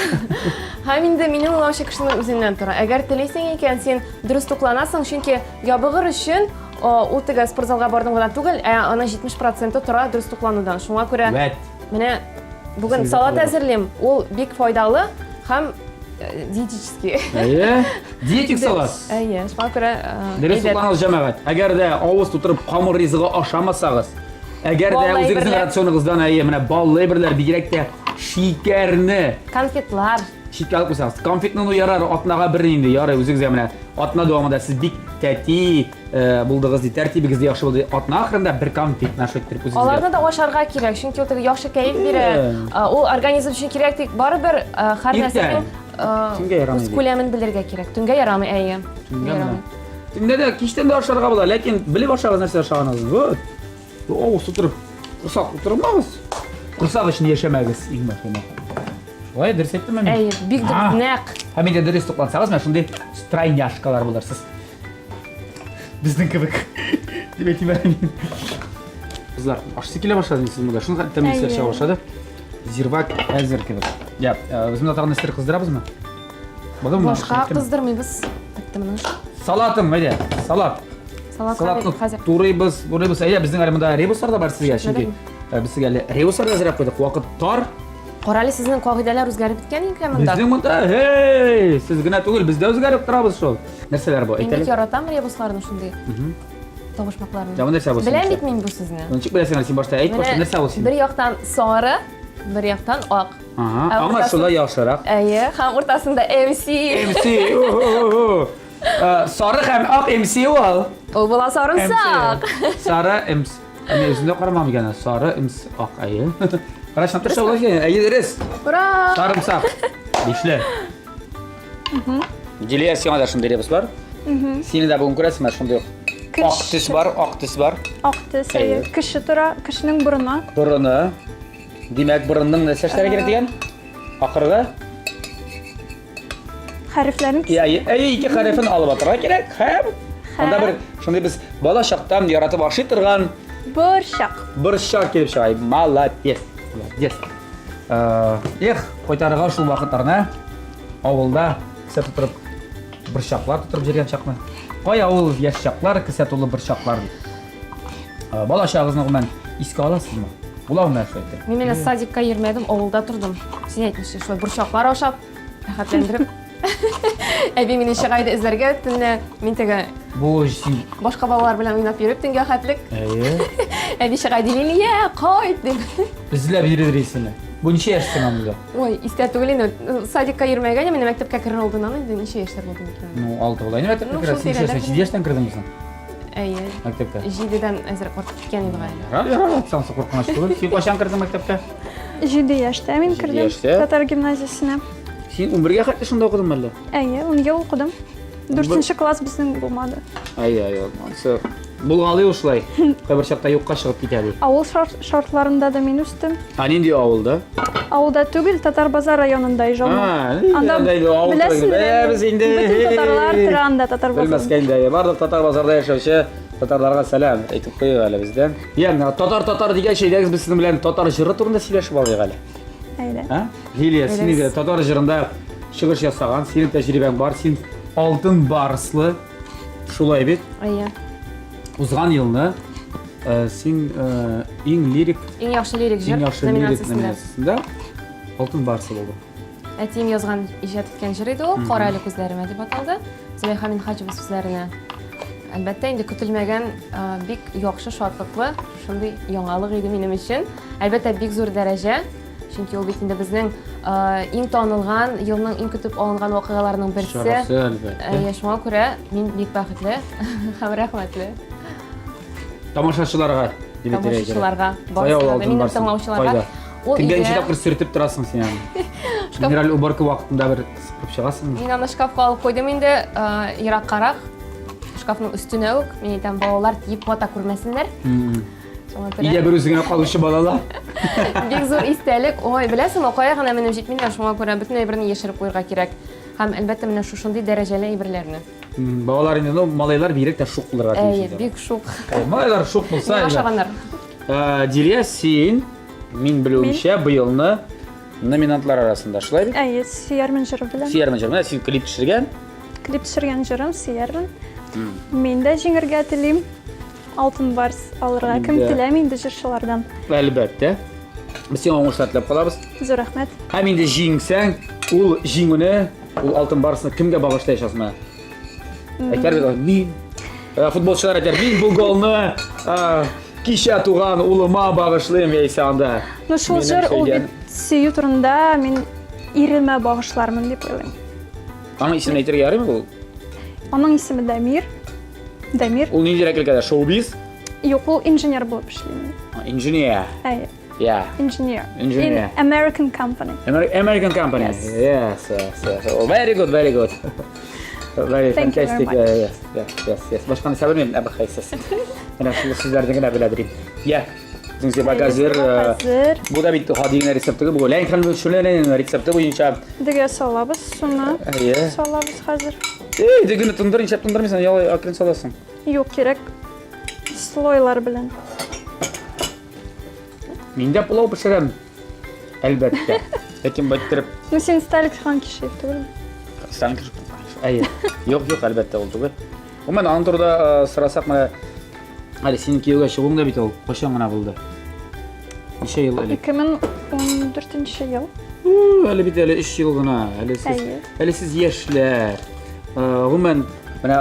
Һәм инде минем уйлавымча кешенең үзеннән тора. Әгәр телисең икән, син дөрес тукланасың, чөнки ябыгыр өчен ул теге спортзалга бардың гына түгел, ә аның 70 проценты тора дөрес тукланудан. Шуңа күрә менә бүген салат әзерлим, ул бик файдалы һәм э, диетический. Әйе, диетик салат. Әйе, шуңа күрә э, Дөрес тукланыгыз, җәмәгать. Әгәр дә авыз тутырып камыр ризыгы ашамасагыз, әгәр дә үзегезнең рационыгыздан әйе, менә баллы әйберләр, бигрәк тә шикәрне, конфетлар читкә алып куйсагыз, конфетны ну ярар, атнага бер инде, ярый, үзегезгә менә атна дәвамында сез бик тәти э, булдыгыз ди, тәртибегез дә яхшы булды. Атна ахырында бер конфет наша иттереп үзегезгә. Аларны да ашарга кирәк, чөнки ул теге яхшы кәеф бирә. Э, ул организм өчен кирәк, тик барыбер э, һәр нәрсәнең Төнгә ярамый. Үз күләмен белергә кирәк. Төнгә ярамый, әйе. Төнгә менә. Төнгә дә кичтән дә ашарга була, ләкин белеп ашагыз нәрсә ашаганыгызны. Вот. Авыз тутырып, корсак тутырмагыз. Корсак өчен яшәмәгез, иң мөһиме. Шулай дөрес әйттемме мин? Әйе, бик дөрес, нәкъ. Һәм инде дөрес туклансагыз, менә шундый стройняшкалар булырсыз. Безнең кебек. Дип әйтим әле мин. Кызлар, ашысы килә башлады инде сез монда. Шуны хәтта мин чыга башлады. Зирвак әзер кебек. Я, э, без монда тагын нәрсәләр кыздырабызмы? Булдымы? Башка кыздырмыйбыз. Бетте моның. Салатым, әйдә, салат. Салат Салатны турыйбыз, турыйбыз. Әйдә, безнең әле монда ребуслар да бар сезгә, чөнки. Э, без сезгә әле ребуслар әзерләп куйдык. Вакыт тар. Карале, сезнең кагыйдәләр үзгәреп беткән икән монда. Безнең монда, һей, сез генә түгел, без дә үзгәреп торабыз шул. Нәрсәләр бу? Мин бик яратам ребусларны шундый. Табышмакларны. Ә бу нәрсә бу? Беләм бит мин бу сүзне. Ничек беләсең әле син башта әйт башта нәрсә ул син? Бер яктан сары, бер яктан ак. Ага, аңа шулай яхшырак. Әйе, һәм уртасында MC. MC. Э, сары һәм ак MC ул. Ул була сарымсак. Сары MC. Мин үзем дә карамам икән. Сары MC ак әйе. Кара чынлап та шулай икән. Әйе дөрес. Ура! Сарымсак. Бишле. Дилия, сиңа да шундый ребуслар. Сине дә бүген күрәсең, менә шундый ак төс бар, ак төс бар. Ак төс, әйе. Кеше тора, кешенең борыны. Борыны. Димәк, борынның нәрсә эшләргә кирәк дигән? Ахыргы Хәрефләрен Әйе, әйе, ике хәрефен алып атырга кирәк һәм анда бер шундый без бала чактан яратып ашый торган борчак. Борчак килеп чыга. Молодец. Молодец. Э, эх, кайтарырга шул вакытларны авылда кесә тутырып борчаклар тутырып йөргән чакны. Кая ул яшь чаклар, кесә тулы борчаклар дип. Э, бала чагыгызны гомумән искә аласызмы? Буламы нәрсә әйтә? Мин менә садикка йөрмәдем, авылда тордым. Син әйтмешли, шулай борчаклар ашап, рәхәтләндереп. Әби мине чыга иде эзләргә төнлә. Мин теге Бу син башка балалар белән уйнап йөреп төнгә хәтлек. Әйе. Әби чыга иде, Лилия, кайт дип. Эзләп йөрер сине. Бу ничә яшь сиңа монда? Ой, истә түгел инде. Садикка йөрмәгән, менә мәктәпкә керер алдыннан инде ничә яшьтә булдым икән? Ну, алты була. Инде мәктәпкә Ну, керәсең. шул Ничә яшьтән? тирәдә. Җиде яшьтән кердеңме соң? Әйе. Мәктәпкә. Җидедән әзрәк артып киткән иде гайре. Ярар, ярар, сансы куркыныч түгел. Син кайчан кердең мәктәпкә? Җиде яшьтә мин Җиде кердем яшьтә? татар гимназиясенә. Син 11-гә хәтле шунда укыдыңмы әллә? Әйе, 10 ел укыдым. Дүртенче класс безнең булмады. Әйе, әйе, анысы булгалый ул шулай. Кайбер чакта юкка чыгып китә ди. Авыл шартларында да мин үстем. Ә нинди авылда? Авылда түгел, Татар Базар районында Ижауның. А, анда авыл беләсең, беләбез инде. Бөтен татарлар тора анда Татар Базарында. Белмәскә инде. Барлык Татар Базарда яшәүче татарларга сәлам әйтеп куйыйк әле бездән. Я, татар татар дигәч, әйдәгез без сезнең белән татар җыры турында сөйләшеп алыйк әле. Әйдә. А? Лилия, син инде татар җырында чыгыш ясаган, синең тәҗрибәң бар, син алтын барслы. Шулай бит? Әйе. Узган елны э, син э, иң лирик Иң яхшы лирик җыр иң яхшы лирик номинациясендә. номинациясендә алтын барсы булды. Әтием язган, иҗат иткән җыр иде ул, Кара әле күзләремә дип аталды. Зөләйха Минһаҗева сүзләренә. Әлбәттә, инде көтелмәгән э, бик яхшы, шатлыклы шундый яңалык иде минем өчен. Әлбәттә, бик зур дәрәҗә, чөнки ул бит инде безнең э, иң танылган, елның иң көтеп алынган вакыйгаларының берсе. Чарасы, әлбәттә. Әйе, шуңа күрә мин бик бәхетле һәм рәхмәтле. Тамашачыларга дип әйтергә кирәк. Тамашачыларга, Кая ул барысына да, алтын минем барсын? тыңлаучыларга. Кайда? Ул Көнгә өйдә ничә тапкыр сөртеп торасың син аны? Генераль уборка вакытында бер сыпырып чыгасыңмы? Мин аны шкафка алып куйдым инде, э, ераккарак. Шкафның өстенә үк. Мин әйтәм, балалар тиеп вата күрмәсеннәр. Шуңа күрә. Өйдә бер үзе генә калучы балалар. Бик зур истәлек. Ой, беләсеңме, кая гына менеп җитмиләр, шуңа күрә бөтен әйберне яшереп куярга кирәк. Һәм, әлбәттә, менә шушындый дәрәҗәле әйберләрне. Балалар инде, ну, малайлар бигрәк тә шук булырга тиеш. Әйе, бик шук. Малайлар шук булса, Миңа ошаганнар. Э, Дилия, син, мин белүемчә, быелны номинантлар арасында, шулай бит? Әйе, Сөярмен җыры белән. Сөярмен җыры. Менә син клип төшергән. Клип төшергән җырым Сөярмен. Мин дә җиңергә телим. Алтын барс алырга кем теләми инде җырчылардан. Әлбәттә. Без сиңа уңышлар теләп калабыз. Зур рәхмәт. Һәм инде җиңсәң, ул җиңүне, ул алтын барсны кемгә багышлаячаксың менә? Әйтәр бит, мин э, футболчылар әйтәр, мин бу голны э, кичә туган улыма багышлыйм яисә анда. Ну шул җыр ул бит сөю турында мин иремә багышлармын дип уйлыйм. Аның исемен әйтергә ярыймы ул? Аның исеме Дамир. Дамир. Ул ниндирәк өлкәдә? Шоу-биз? Юк, ул инженер булып эшли. Инженер. Әйе. Yeah. Engineer. Engineer. In American company. Amer American company. Yes. Yes, yes, yes. Oh, very good, very good. Very Thank you very fantastic. much. Yes, yes, yes, yes. Башканы нәрсә белмим, ә бәхәйсез. Менә шул сүзләрне генә белә дим. Я. Безнең зиба хәзер. Хәзер. Бу да бит гади генә рецепт түгел, бу Ләйхан Шүләнең рецепты буенча. Дегә салабыз суны. Әйе. Салабыз хәзер. Эй, дегене тондыр, нишләп тондырмыйсың? Ялай акрын саласың. Юк, кирәк слойлар белән. Мин дә пылау пешерәм. Әлбәттә. Ләкин байттереп. Ну, син Сталин хан кеше түгел. Сталин кеше. Әйе. Юк, юк, әлбәттә ул түгел. Гомумән, аның турында э, сорасак, менә әле синең кияүгә чыгуың да бит ул кайчан гына булды? Ничә ел элек? 2014 ел. Әле бит әле 3 ел гына. Әле сез, әле сез яшьләр. Э, гомумән, менә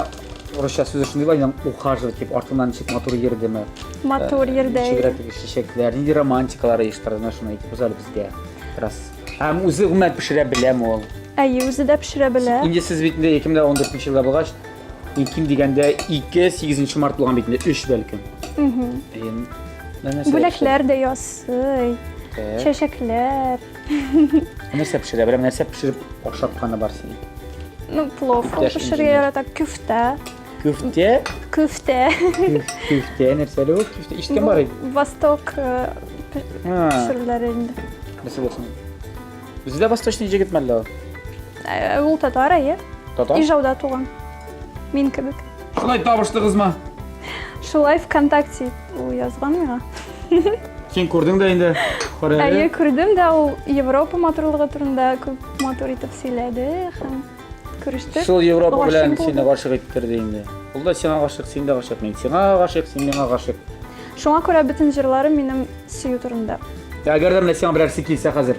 урысча сүзе шундый бар, инде ухаживать дип артыннан ничек матур йөрдеме? Матур э, йөрде. Ничегрәк чәчәкләр, нинди романтикалар оештырды, менә шуны әйтеп уза әле безгә. Бераз. Һәм үзе гомумән пешерә беләме ул? Әйе, үзе дә пешерә белә. Инде сез бит инде 2014 елда булгач, ким дигәндә 2 8 март булган бит инде 3 бәлкем. Бүләкләр дә ясый. Чәчәкләр. Нәрсә пешерә беләм, нәрсә пешереп ашатканы бар синең? Ну, плов ул пешерергә ярата, күфтә. Күфтә? Күфтә. Күфтә нәрсә әле ул? Күфтә ишеткән бар иде. Восток э, пешерүләре инде. Нәрсә булсын? Үзе дә восточный җегет мәллә ул? Э, ул татар, әйе. Татар? Ижауда туган. Мин кебек. Шулай табыштыгызмы? Шулай ВКонтакте ул язган миңа. Син күрдең дә инде. Әйе, күрдем дә ул Европа матурлыгы турында күп матур итеп сөйләде һәм күрештек. Шул Европа белән сине гашык иттерде инде. Ул да сиңа гашык, син дә гашык. Мин сиңа гашык, син миңа гашык. Шуңа күрә бөтен җырларым минем сөю турында. Әгәр дә менә сиңа берәрсе килсә хәзер,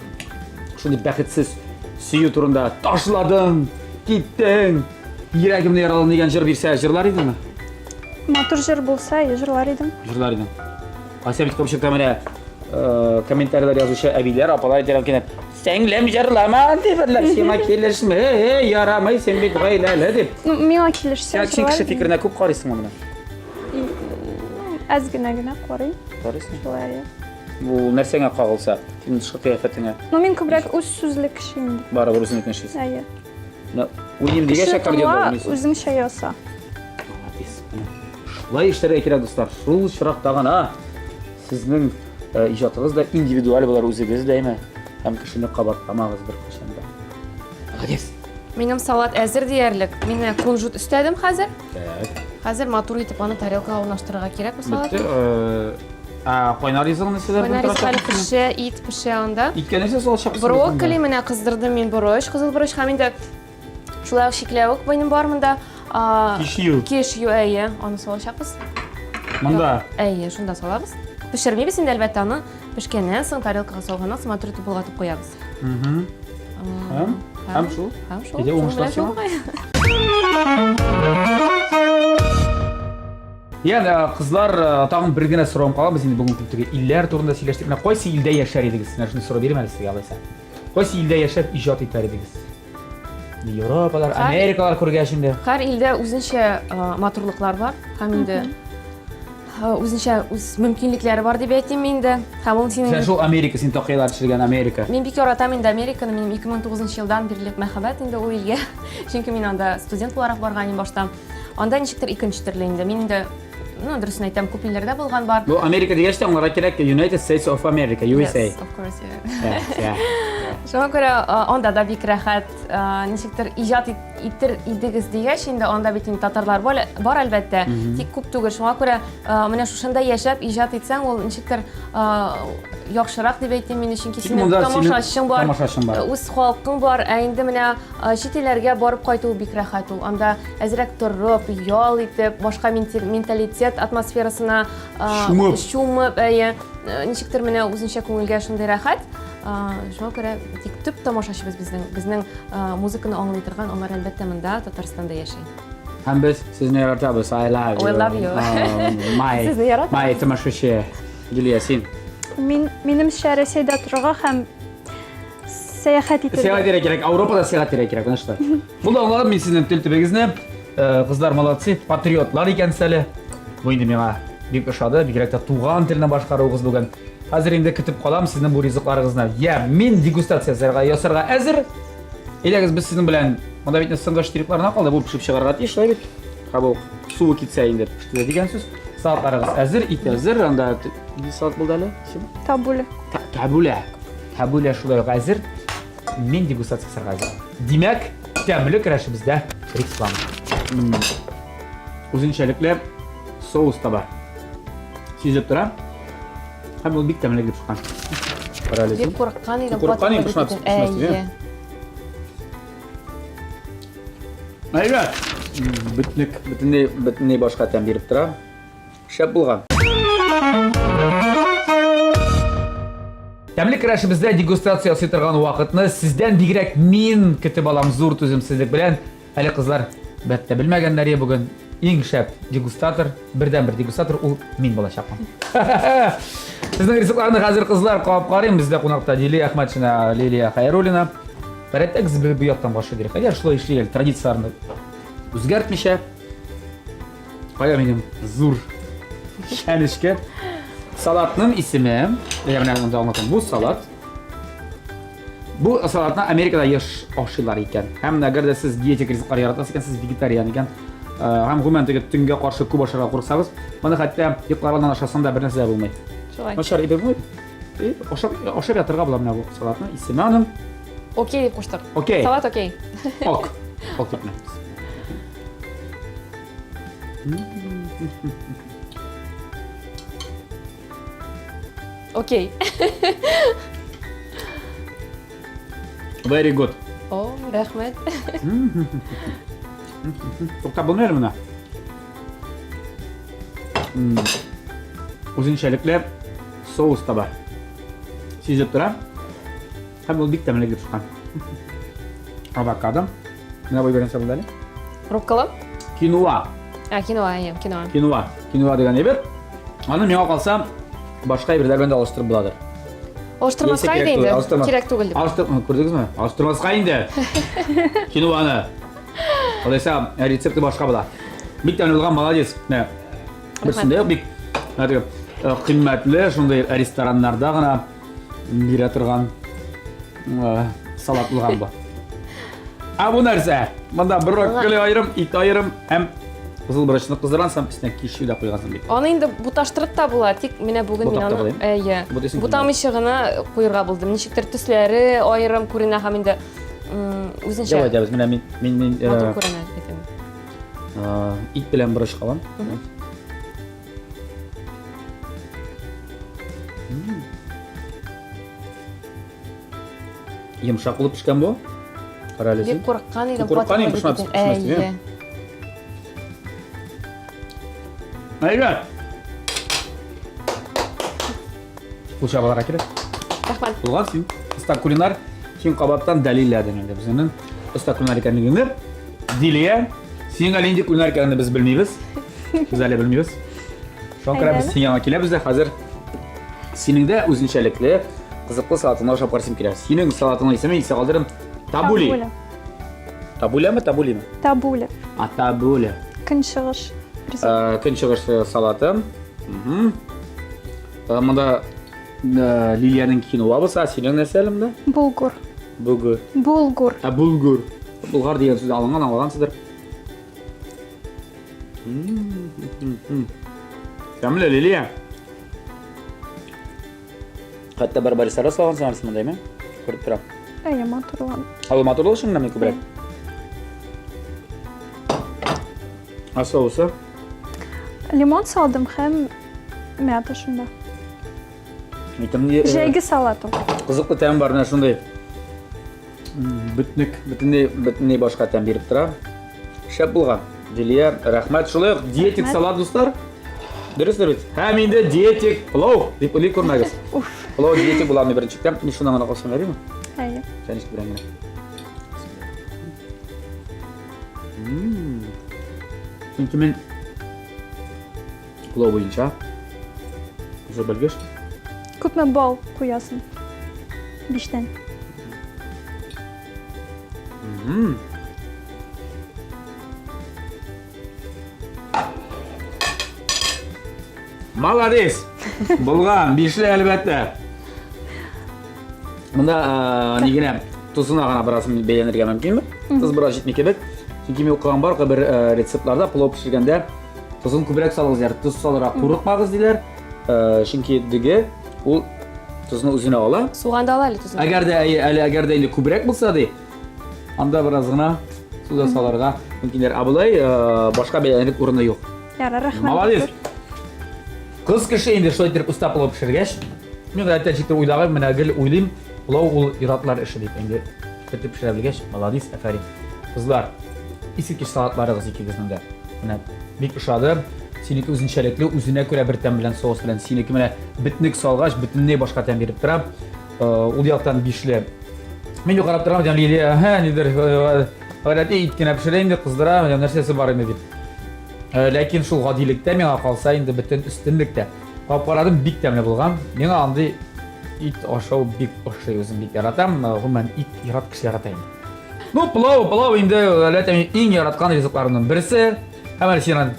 шундый бәхетсез сөю турында ташладың, киттең, йөрәгемне яраладың дигән җыр бирсә, җырлар идеңме? Матур җыр булса, җырлар идем. Җырлар идең. Ася бит күпчелектә менә э, комментарийлар язучы әбиләр, апалар әйтәләр кинәт, сеңлем җырлама, диберләр, сиңа килешми, ярамый, син бит гаиләле дип. Ну, миңа килешсә, Син кеше фикеренә күп карыйсыңмы менә? Әз генә генә карыйм. Карыйсың? Шулай. Бу нәрсәңә кагылса, синең тышкы кыяфәтеңә. Ну, мин күбрәк үз сүзле кеше инде. Барыбер үзеңнекен эшлисең. Әйе. Уйныйм дигәч, аккордеонда уйныйсың. Үзеңчә яса. Молодец. Шулай эшләргә кирәк, дуслар. Шул очракта гына сезнең э, иҗатыгыз да индивидуаль булыр үзегез дә, әйме? Һәм кешене кабатламагыз беркайчан да. Молодец. Минем салат әзер диярлек. Мин менә кунжут өстәдем хәзер. Так. Хәзер матур итеп аны тарелкага урнаштырырга кирәк бу Бетте. салатны. Э, Ә кайнар ризыгны нәрсәләр Кайнар ризык әле пешә, ит пешә анда. Иткә нәрсә салачаксыз? Брокколи менә кыздырдым мин борыч, кызыл борыч һәм инде шулай ук чикләвек минем бар монда. Кишью. Кишью, әйе, аны салачакбыз. Монда. Әйе, шунда салабыз. Пешермибез инде әлбәттә аны. Пешкәннән соң тарелкага салганнан соң матур итеп болгатып куябыз. Һәм һәм шул. Һәм шул. Әйдә уңышлар сиңа. Яна, кызлар, э, тагын бер генә соравым кала. Без инде бүген күп теге илләр турында сөйләштек. Менә кайсы илдә яшәр идегез? Менә шуны сорау бирим әле сезгә алайса. Кайсы илдә яшәп иҗат итәр идегез? Европалар, Америкалар күргәч инде. Һәр илдә үзенчә э, матурлыклар бар һәм инде э, үзенчә үз мөмкинлекләре бар дип әйтим инде. Һәм ул синең Сен шул Америка, син такыялар төшергән Америка. Мин бик яратам инде Американы. Минем 2009 елдан бирле мәхәббәт инде ул илгә. Чөнки мин анда студент буларак барган идем башта. Анда ничектер икенче төрле инде. Мин инде ну, дөресен әйтәм, күп илләрдә булган бар. Бу Америка дигәч тә аңларга кирәк, United States of America, USA. Yes, of course, yeah. Yeah, yeah. Шуңа күрә анда да бик рәхәт, ничектер иҗат итер идегез дигәч, инде анда бит инде татарлар бар, бар әлбәттә, тик күп түгел. Шуңа күрә менә шушында яшәп иҗат итсәң, ул ничектер яхшырак дип әйтим мин, чөнки синең тамашачың бар, тамашачың бар, үз халкың бар. Ә инде менә чит илләргә барып кайту бик рәхәт ул. Анда әзрәк торып, ял итеп, башка менталитет атмосферасына чумып, чумып, әйе, ничектер менә үзенчә күңелгә шундый рәхәт. Шуңа күрә тик төп тамашачыбыз безнең, безнең музыканы аңлый торган, алар әлбәттә монда Татарстанда яши. Һәм без сезне яратабыз. I love you. We love you. My, Сезне яратабыз. My тамашачы. Юлия, син. Мин минемчә Рәсәйдә торырга һәм сәяхәт итәргә. Сәяхәт итәргә кирәк, Ауропада сәяхәт итәргә кирәк, менә шулай. Булды, аңладым мин сезнең тел төбегезне. Э, кызлар молодцы, патриотлар икәнсез әле. Бу инде миңа бик ошады, бигрәк тә туган телне башкаруыгыз бүген. Хәзер инде көтеп калам сезнең бу ризыкларыгызны. Я, мин дегустация ясарга, ясарга әзер. Әйдәгез, без сезнең белән монда бит соңгы штрихларына калды, бу пешеп чыгарга тиеш, шулай бит. Ха бу суы китсә инде пеште дигән сүз. Салатларыгыз әзер, ит әзер, анда ни салат булды әле? Табуля. Табуля. Табуля шулай ук әзер. Мин дегустация ясарга әзер. Димәк, тәмле көрәшебездә реклама. Үзенчәлекле соус та бар. Сизелеп тора. Һәм ул бик тәмле килеп чыккан. Кара әле. Бик курыккан идем. Курыккан идем, пешмәс, пешмәс дип. Әйбәт. Бөтнек, бөтенләй, бөтенләй башка тәм биреп тора. Шәп булган. Тәмле көрәшебездә дегустация ясый торган вакытны сездән бигрәк мин көтеп алам зур түземсезлек белән. Әле кызлар бәттә белмәгәннәр е бүген иң шәп дегустатор, бердән-бер дегустатор ул мин булачакмын. Сезнең ризыкларны хәзер кызлар кабып карыйм. Бездә кунакта Лилия Әхмәтшина, Лилия Хәйруллина. Гадәттә без бу яктан башлый дирек. Әгәр шулай эшли әле традицияләрне үзгәртмичә. Кая минем зур чәнечке. Салатның исеме, я менә монда аңлатам. Бу салат. Бу салатны Америкада еш ашыйлар икән. Һәм әгәр дә сез диетик ризыклар яратасыз икән, сез вегетариан икән, э, һәм гомумән теге төнгә каршы күп ашарга курыксагыз, моны хәтта йоклар алдыннан ашасаң да бер нәрсә дә булмый. Шулай. Начар әйбер булмый. И, ашап, ашап ятырга була менә бу салатны. Исеме аның Окей дип куштык. Окей. Салат окей. Ок. Ок дип. Окей. Very good. О, рәхмәт. Туктап булмый әле моны. Үзенчәлекле соус та бар. Сизеп тора. Һәм ул бик тәмле килеп чыккан. Авокадо. Менә бу беренче булды әле. Руккола? Киноа. А, киноа, әйе, киноа. Киноа. Киноа дигән әйбер. Аны миңа калса, башка әйберләр белән дә алыштырып буладыр. Алыштырмаска иде инде. Кирәк түгел дип. Алыштыр, күрдегезме? Алыштырмаска инде. Киноаны. Алайса, рецепты башка була. Бик тәмле булган, молодец. Менә. Берсендә юк, бик кыйммәтле шундый рестораннарда гына бирә торган салат булган бу. Ә бу нәрсә? Монда брокколи аерым, ит аерым һәм кызыл борычны кыздыргансың, өстенә кишү дә куйгансың бит. Аны инде буташтырып та була, тик менә бүген мин аны әйе, бутамыйча гына куерга булдым. Ничектер төсләре аерым күренә һәм инде үзенчә. Давай, давай, менә мин мин мин матур күренә бит. Ит белән борыч калам. Йомшак булып пешкән бу. Кара әле Бик курыккан идем. Курыккан идем, пешмәс пешмәс дип. Әйбәт. Кул чабаларга кирәк. Рәхмәт. Булган син. Оста кулинар. Син кабаттан дәлилләдең инде безнең оста кулинар икәнлегеңне. Дилия, синең әле нинди кулинар икәнеңне без белмибез. Без әле белмибез. Шуңа күрә без синең янга киләбез дә хәзер синең дә үзенчәлекле кызыклы салатыңны ашап карыйсым килә. Синең салатыңның исеме исә калдырым Табули. Табуляме, табулиме? Табуля. А, табуля. Көнчыгыш. Э, көнчыгыш э, салаты. Угу. Э, монда Лилиянең киноа булса, синең нәрсә әле монда? Булгур. Булгур. Булгур. Ә булгур. Булгар дигән сүз алынган, аңлагансыздыр. Тәмле, Лилия. Хәтта барбарисара салгансың әле монда, әйме? Күреп торам. Әйе, матурлан. Ә ул матурлык өчен генәме күбрәк? Ә соусы? Лимон салдым һәм мята шунда. Әйтәм, Җәйге салат ул. Кызыклы тәм бар, менә шундый. Бөтнек, бөтенләй, бөтенләй башка тәм биреп тора. Шәп булган. Дилия, рәхмәт. Шулай ук диетик салат, дуслар. Дөрестер бит? Һәм инде диетик пылау дип уйлый күрмәгез. Пылау диетик була алмый беренчелектән. Мин шуннан гына калсам ярыймы? Әйе. Чәнечке белән генә. Чөнки мин пылау буенча зур белгеч. Күпме балл куясың? Биштән. Молодец! Булган, бишле әлбәттә. Монда ни генә тузына гына бераз бәйләнергә мөмкинме? Тоз бераз җитми кебек. Чөнки мин укыган бар бер рецептларда пылау пешергәндә тозын күбрәк салыгыз диләр. Тоз салырга курыкмагыз диләр. Чөнки дөге ул тозны үзенә ала. Суган да ала әле тозны. Әгәр дә әле әгәр дә инде күбрәк булса ди, анда бераз гына су да салырга мөмкиннәр. Ә болай башка бәйләнерлек урыны юк. Ярар, рәхмәт. Молодец. Кыз кеше инде шулай итеп оста пылау пешергәч, мин гадәттә ничектер уйлаган, менә гел уйлыйм, пылау ул ир-атлар эше дип. Инде итеп пешерә белгәч, молодец, афәрин. Кызлар, искиткеч салатларыгыз икегезнең дә. Менә бик ошады. Синеке үзенчәлекле, үзенә күрә бер тәм белән соус белән. Синеке менә бөтнек салгач, бөтенләй башка тәм биреп тора. Ул яктан бишле. Мин карап торам, дигән Лилия, һә, нидер, гадәти ит кенә пешерә инде, кыздыра, менә нәрсәсе бар инде дип. Ләкин шул гадилектә миңа калса инде бөтен өстенлек тә. Кабып карадым, бик тәмле булган. Миңа андый ит ашау бик ошый, үзем бик яратам. Гомумән, ит ярат кеше ярата инде. Ну, пылау, пылау инде, әлбәттә, минем иң яраткан ризыкларымның берсе. Һәм әле син аны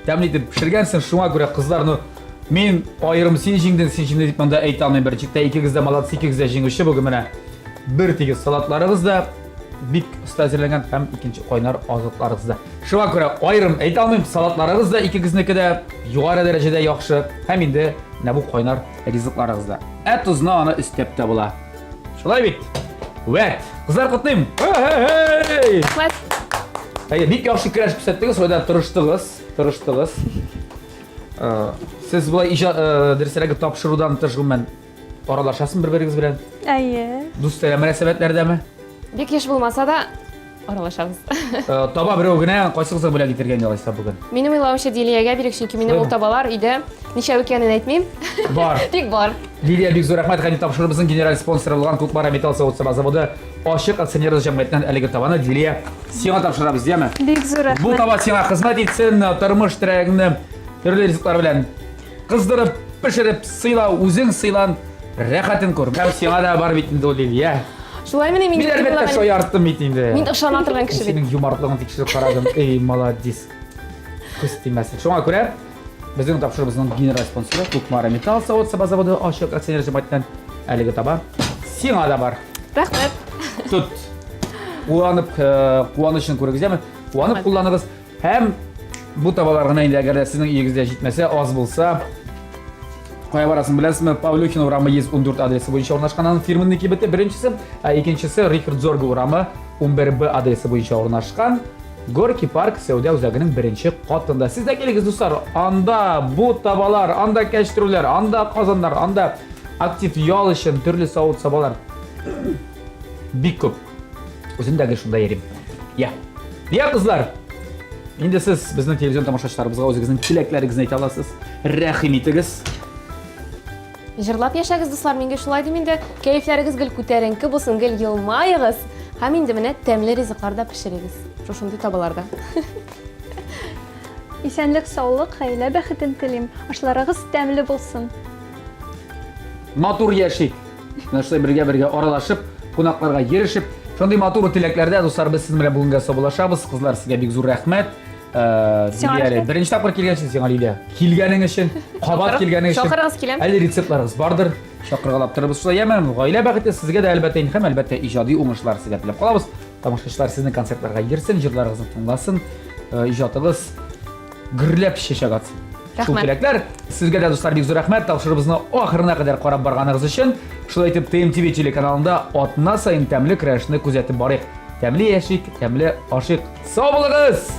тәмле итеп пешергәнсең, шуңа күрә кызлар, ну, мин аерым син җиңдең, син җиңдең дип монда әйтә алмыйм. Бер читтә икегез дә молодцы, икегез дә җиңүче бүген менә. Бер тигез салатларыгыз да бик оста әзерләнгән һәм икенче кайнар азыкларыгыз да. Шуңа күрә аерым әйтә алмыйм, салатларыгыз да икегезнеке дә югары дәрәҗәдә яхшы һәм инде менә бу кайнар ризыкларыгыз да. Ә тозны аны өстәп тә була. Шулай бит? Вәт! Кызлар котлыйм! Рәхмәт! Әйе, бик яхшы көрәш күрсәттегез, шулай да тырыштыгыз, тырыштыгыз. Э, сез болай иҗат, э, дөресрәге тапшырудан тыш гомумән аралашасың бер-берегез белән? Әйе. Дустанә мөнәсәбәтләрдәме? Бик еш булмаса да, аралашабыз. Э, таба берәү генә кайсыгызга бүләк итергә инде алайса бүген? Минем уйлавымча Дилиягә бирик, чөнки минем ул табалар өйдә ничәү икәнен әйтмим. Бар. Тик бар. Лилия, бик зур рәхмәт. Хәни тапшырыбызның генераль спонсоры булган Кукмара металл савыт-саба заводы ачык акционерлы җәмгыятеннән әлеге табаны Дилия сиңа тапшырабыз, яме? Бик зур рәхмәт. Бу таба сиңа хезмәт итсен, тормыш терәгеңне төрле ризыклар белән кыздырып, пешереп, сыйла, үзең сыйлан, рәхәтен күр. Һәм сиңа да бар бит инде ул Лилия. Шулай мени мин Мин әлбәттә шаярттым бит инде. Мин ышана торган кеше бит. Синең юмартлыгың тикшереп карадым. Эй, молодец. Күз тимәсен. Шуңа күрә безнең тапшыруыбызның генераль спонсоры Кукмара металл савыт-саба заводы ачык акционер җәмгыятеннән әлеге таба сиңа да бар. Рәхмәт. Тот. Куанып, э, куанычын күрегез, яме? Куанып кулланыгыз. Һәм бу табалар гына инде әгәр дә сезнең өегездә җитмәсә, аз булса, кая барасын беләсезме? Павлюхин урамы 114 адресы буенча урнашкан аның фирменный кибете беренчесе, ә икенчесе Рихард Зорге урамы 11Б адресы буенча урнашкан Горки парк сәүдә үзәгенең беренче катында. Сез дә килегез, дуслар. Анда бу табалар, анда кәчтрүләр, анда казаннар, анда актив ял өчен төрле савыт-сабалар бик күп. Үзем дә гел шунда йөрим. Я. Я, кызлар. Инде сез безнең телевизион тамашачыларыбызга үзегезнең теләкләрегезне әйтә аласыз. Рәхим итегез. Җырлап яшәгез, дуслар, мин гел шулай дим инде. Кәефләрегез гел күтәренке булсын, гел елмаегыз. Һәм инде менә тәмле ризыклар да пешерегез. Шушындый табаларда. Исәнлек, саулык, гаилә бәхетен телим. Ашларыгыз тәмле булсын. Матур яшик. Менә шулай бергә-бергә аралашып, кунакларга йөрешеп, шундый матур теләкләрдә, дуслар, без сезнең белән бүгенгә саубуллашабыз. Кызлар, сезгә бик зур рәхмәт. Э, Сиңа Лилия әле рәхмәт. беренче тапкыр килгәнсең сиңа, Лилия. Килгәнең өчен, кабат килгәнең өчен. Чакырыгыз, киләм. Әле рецептларыгыз бардыр. Чакыргалап торабыз шулай, яме? Гаилә бәхете сезгә дә әлбәттә инде һәм әлбәттә иҗади уңышлар сезгә теләп калабыз. Тамашачылар сезнең концертларга йөрсен, җырларыгызны тыңласын, э, иҗатыгыз гөрләп чәчәк атсын. Шул Рәхмәт. теләкләр. Сезгә дә, дуслар, бик зур рәхмәт. Тапшырыбызны ахырына кадәр карап барганыгыз өчен. Шулай итеп, ТМТВ телеканалында атна саен тәмле көрәшне күзәтеп барыйк. Тәмле яшик, тәмле ашыйк. Сау булыгыз!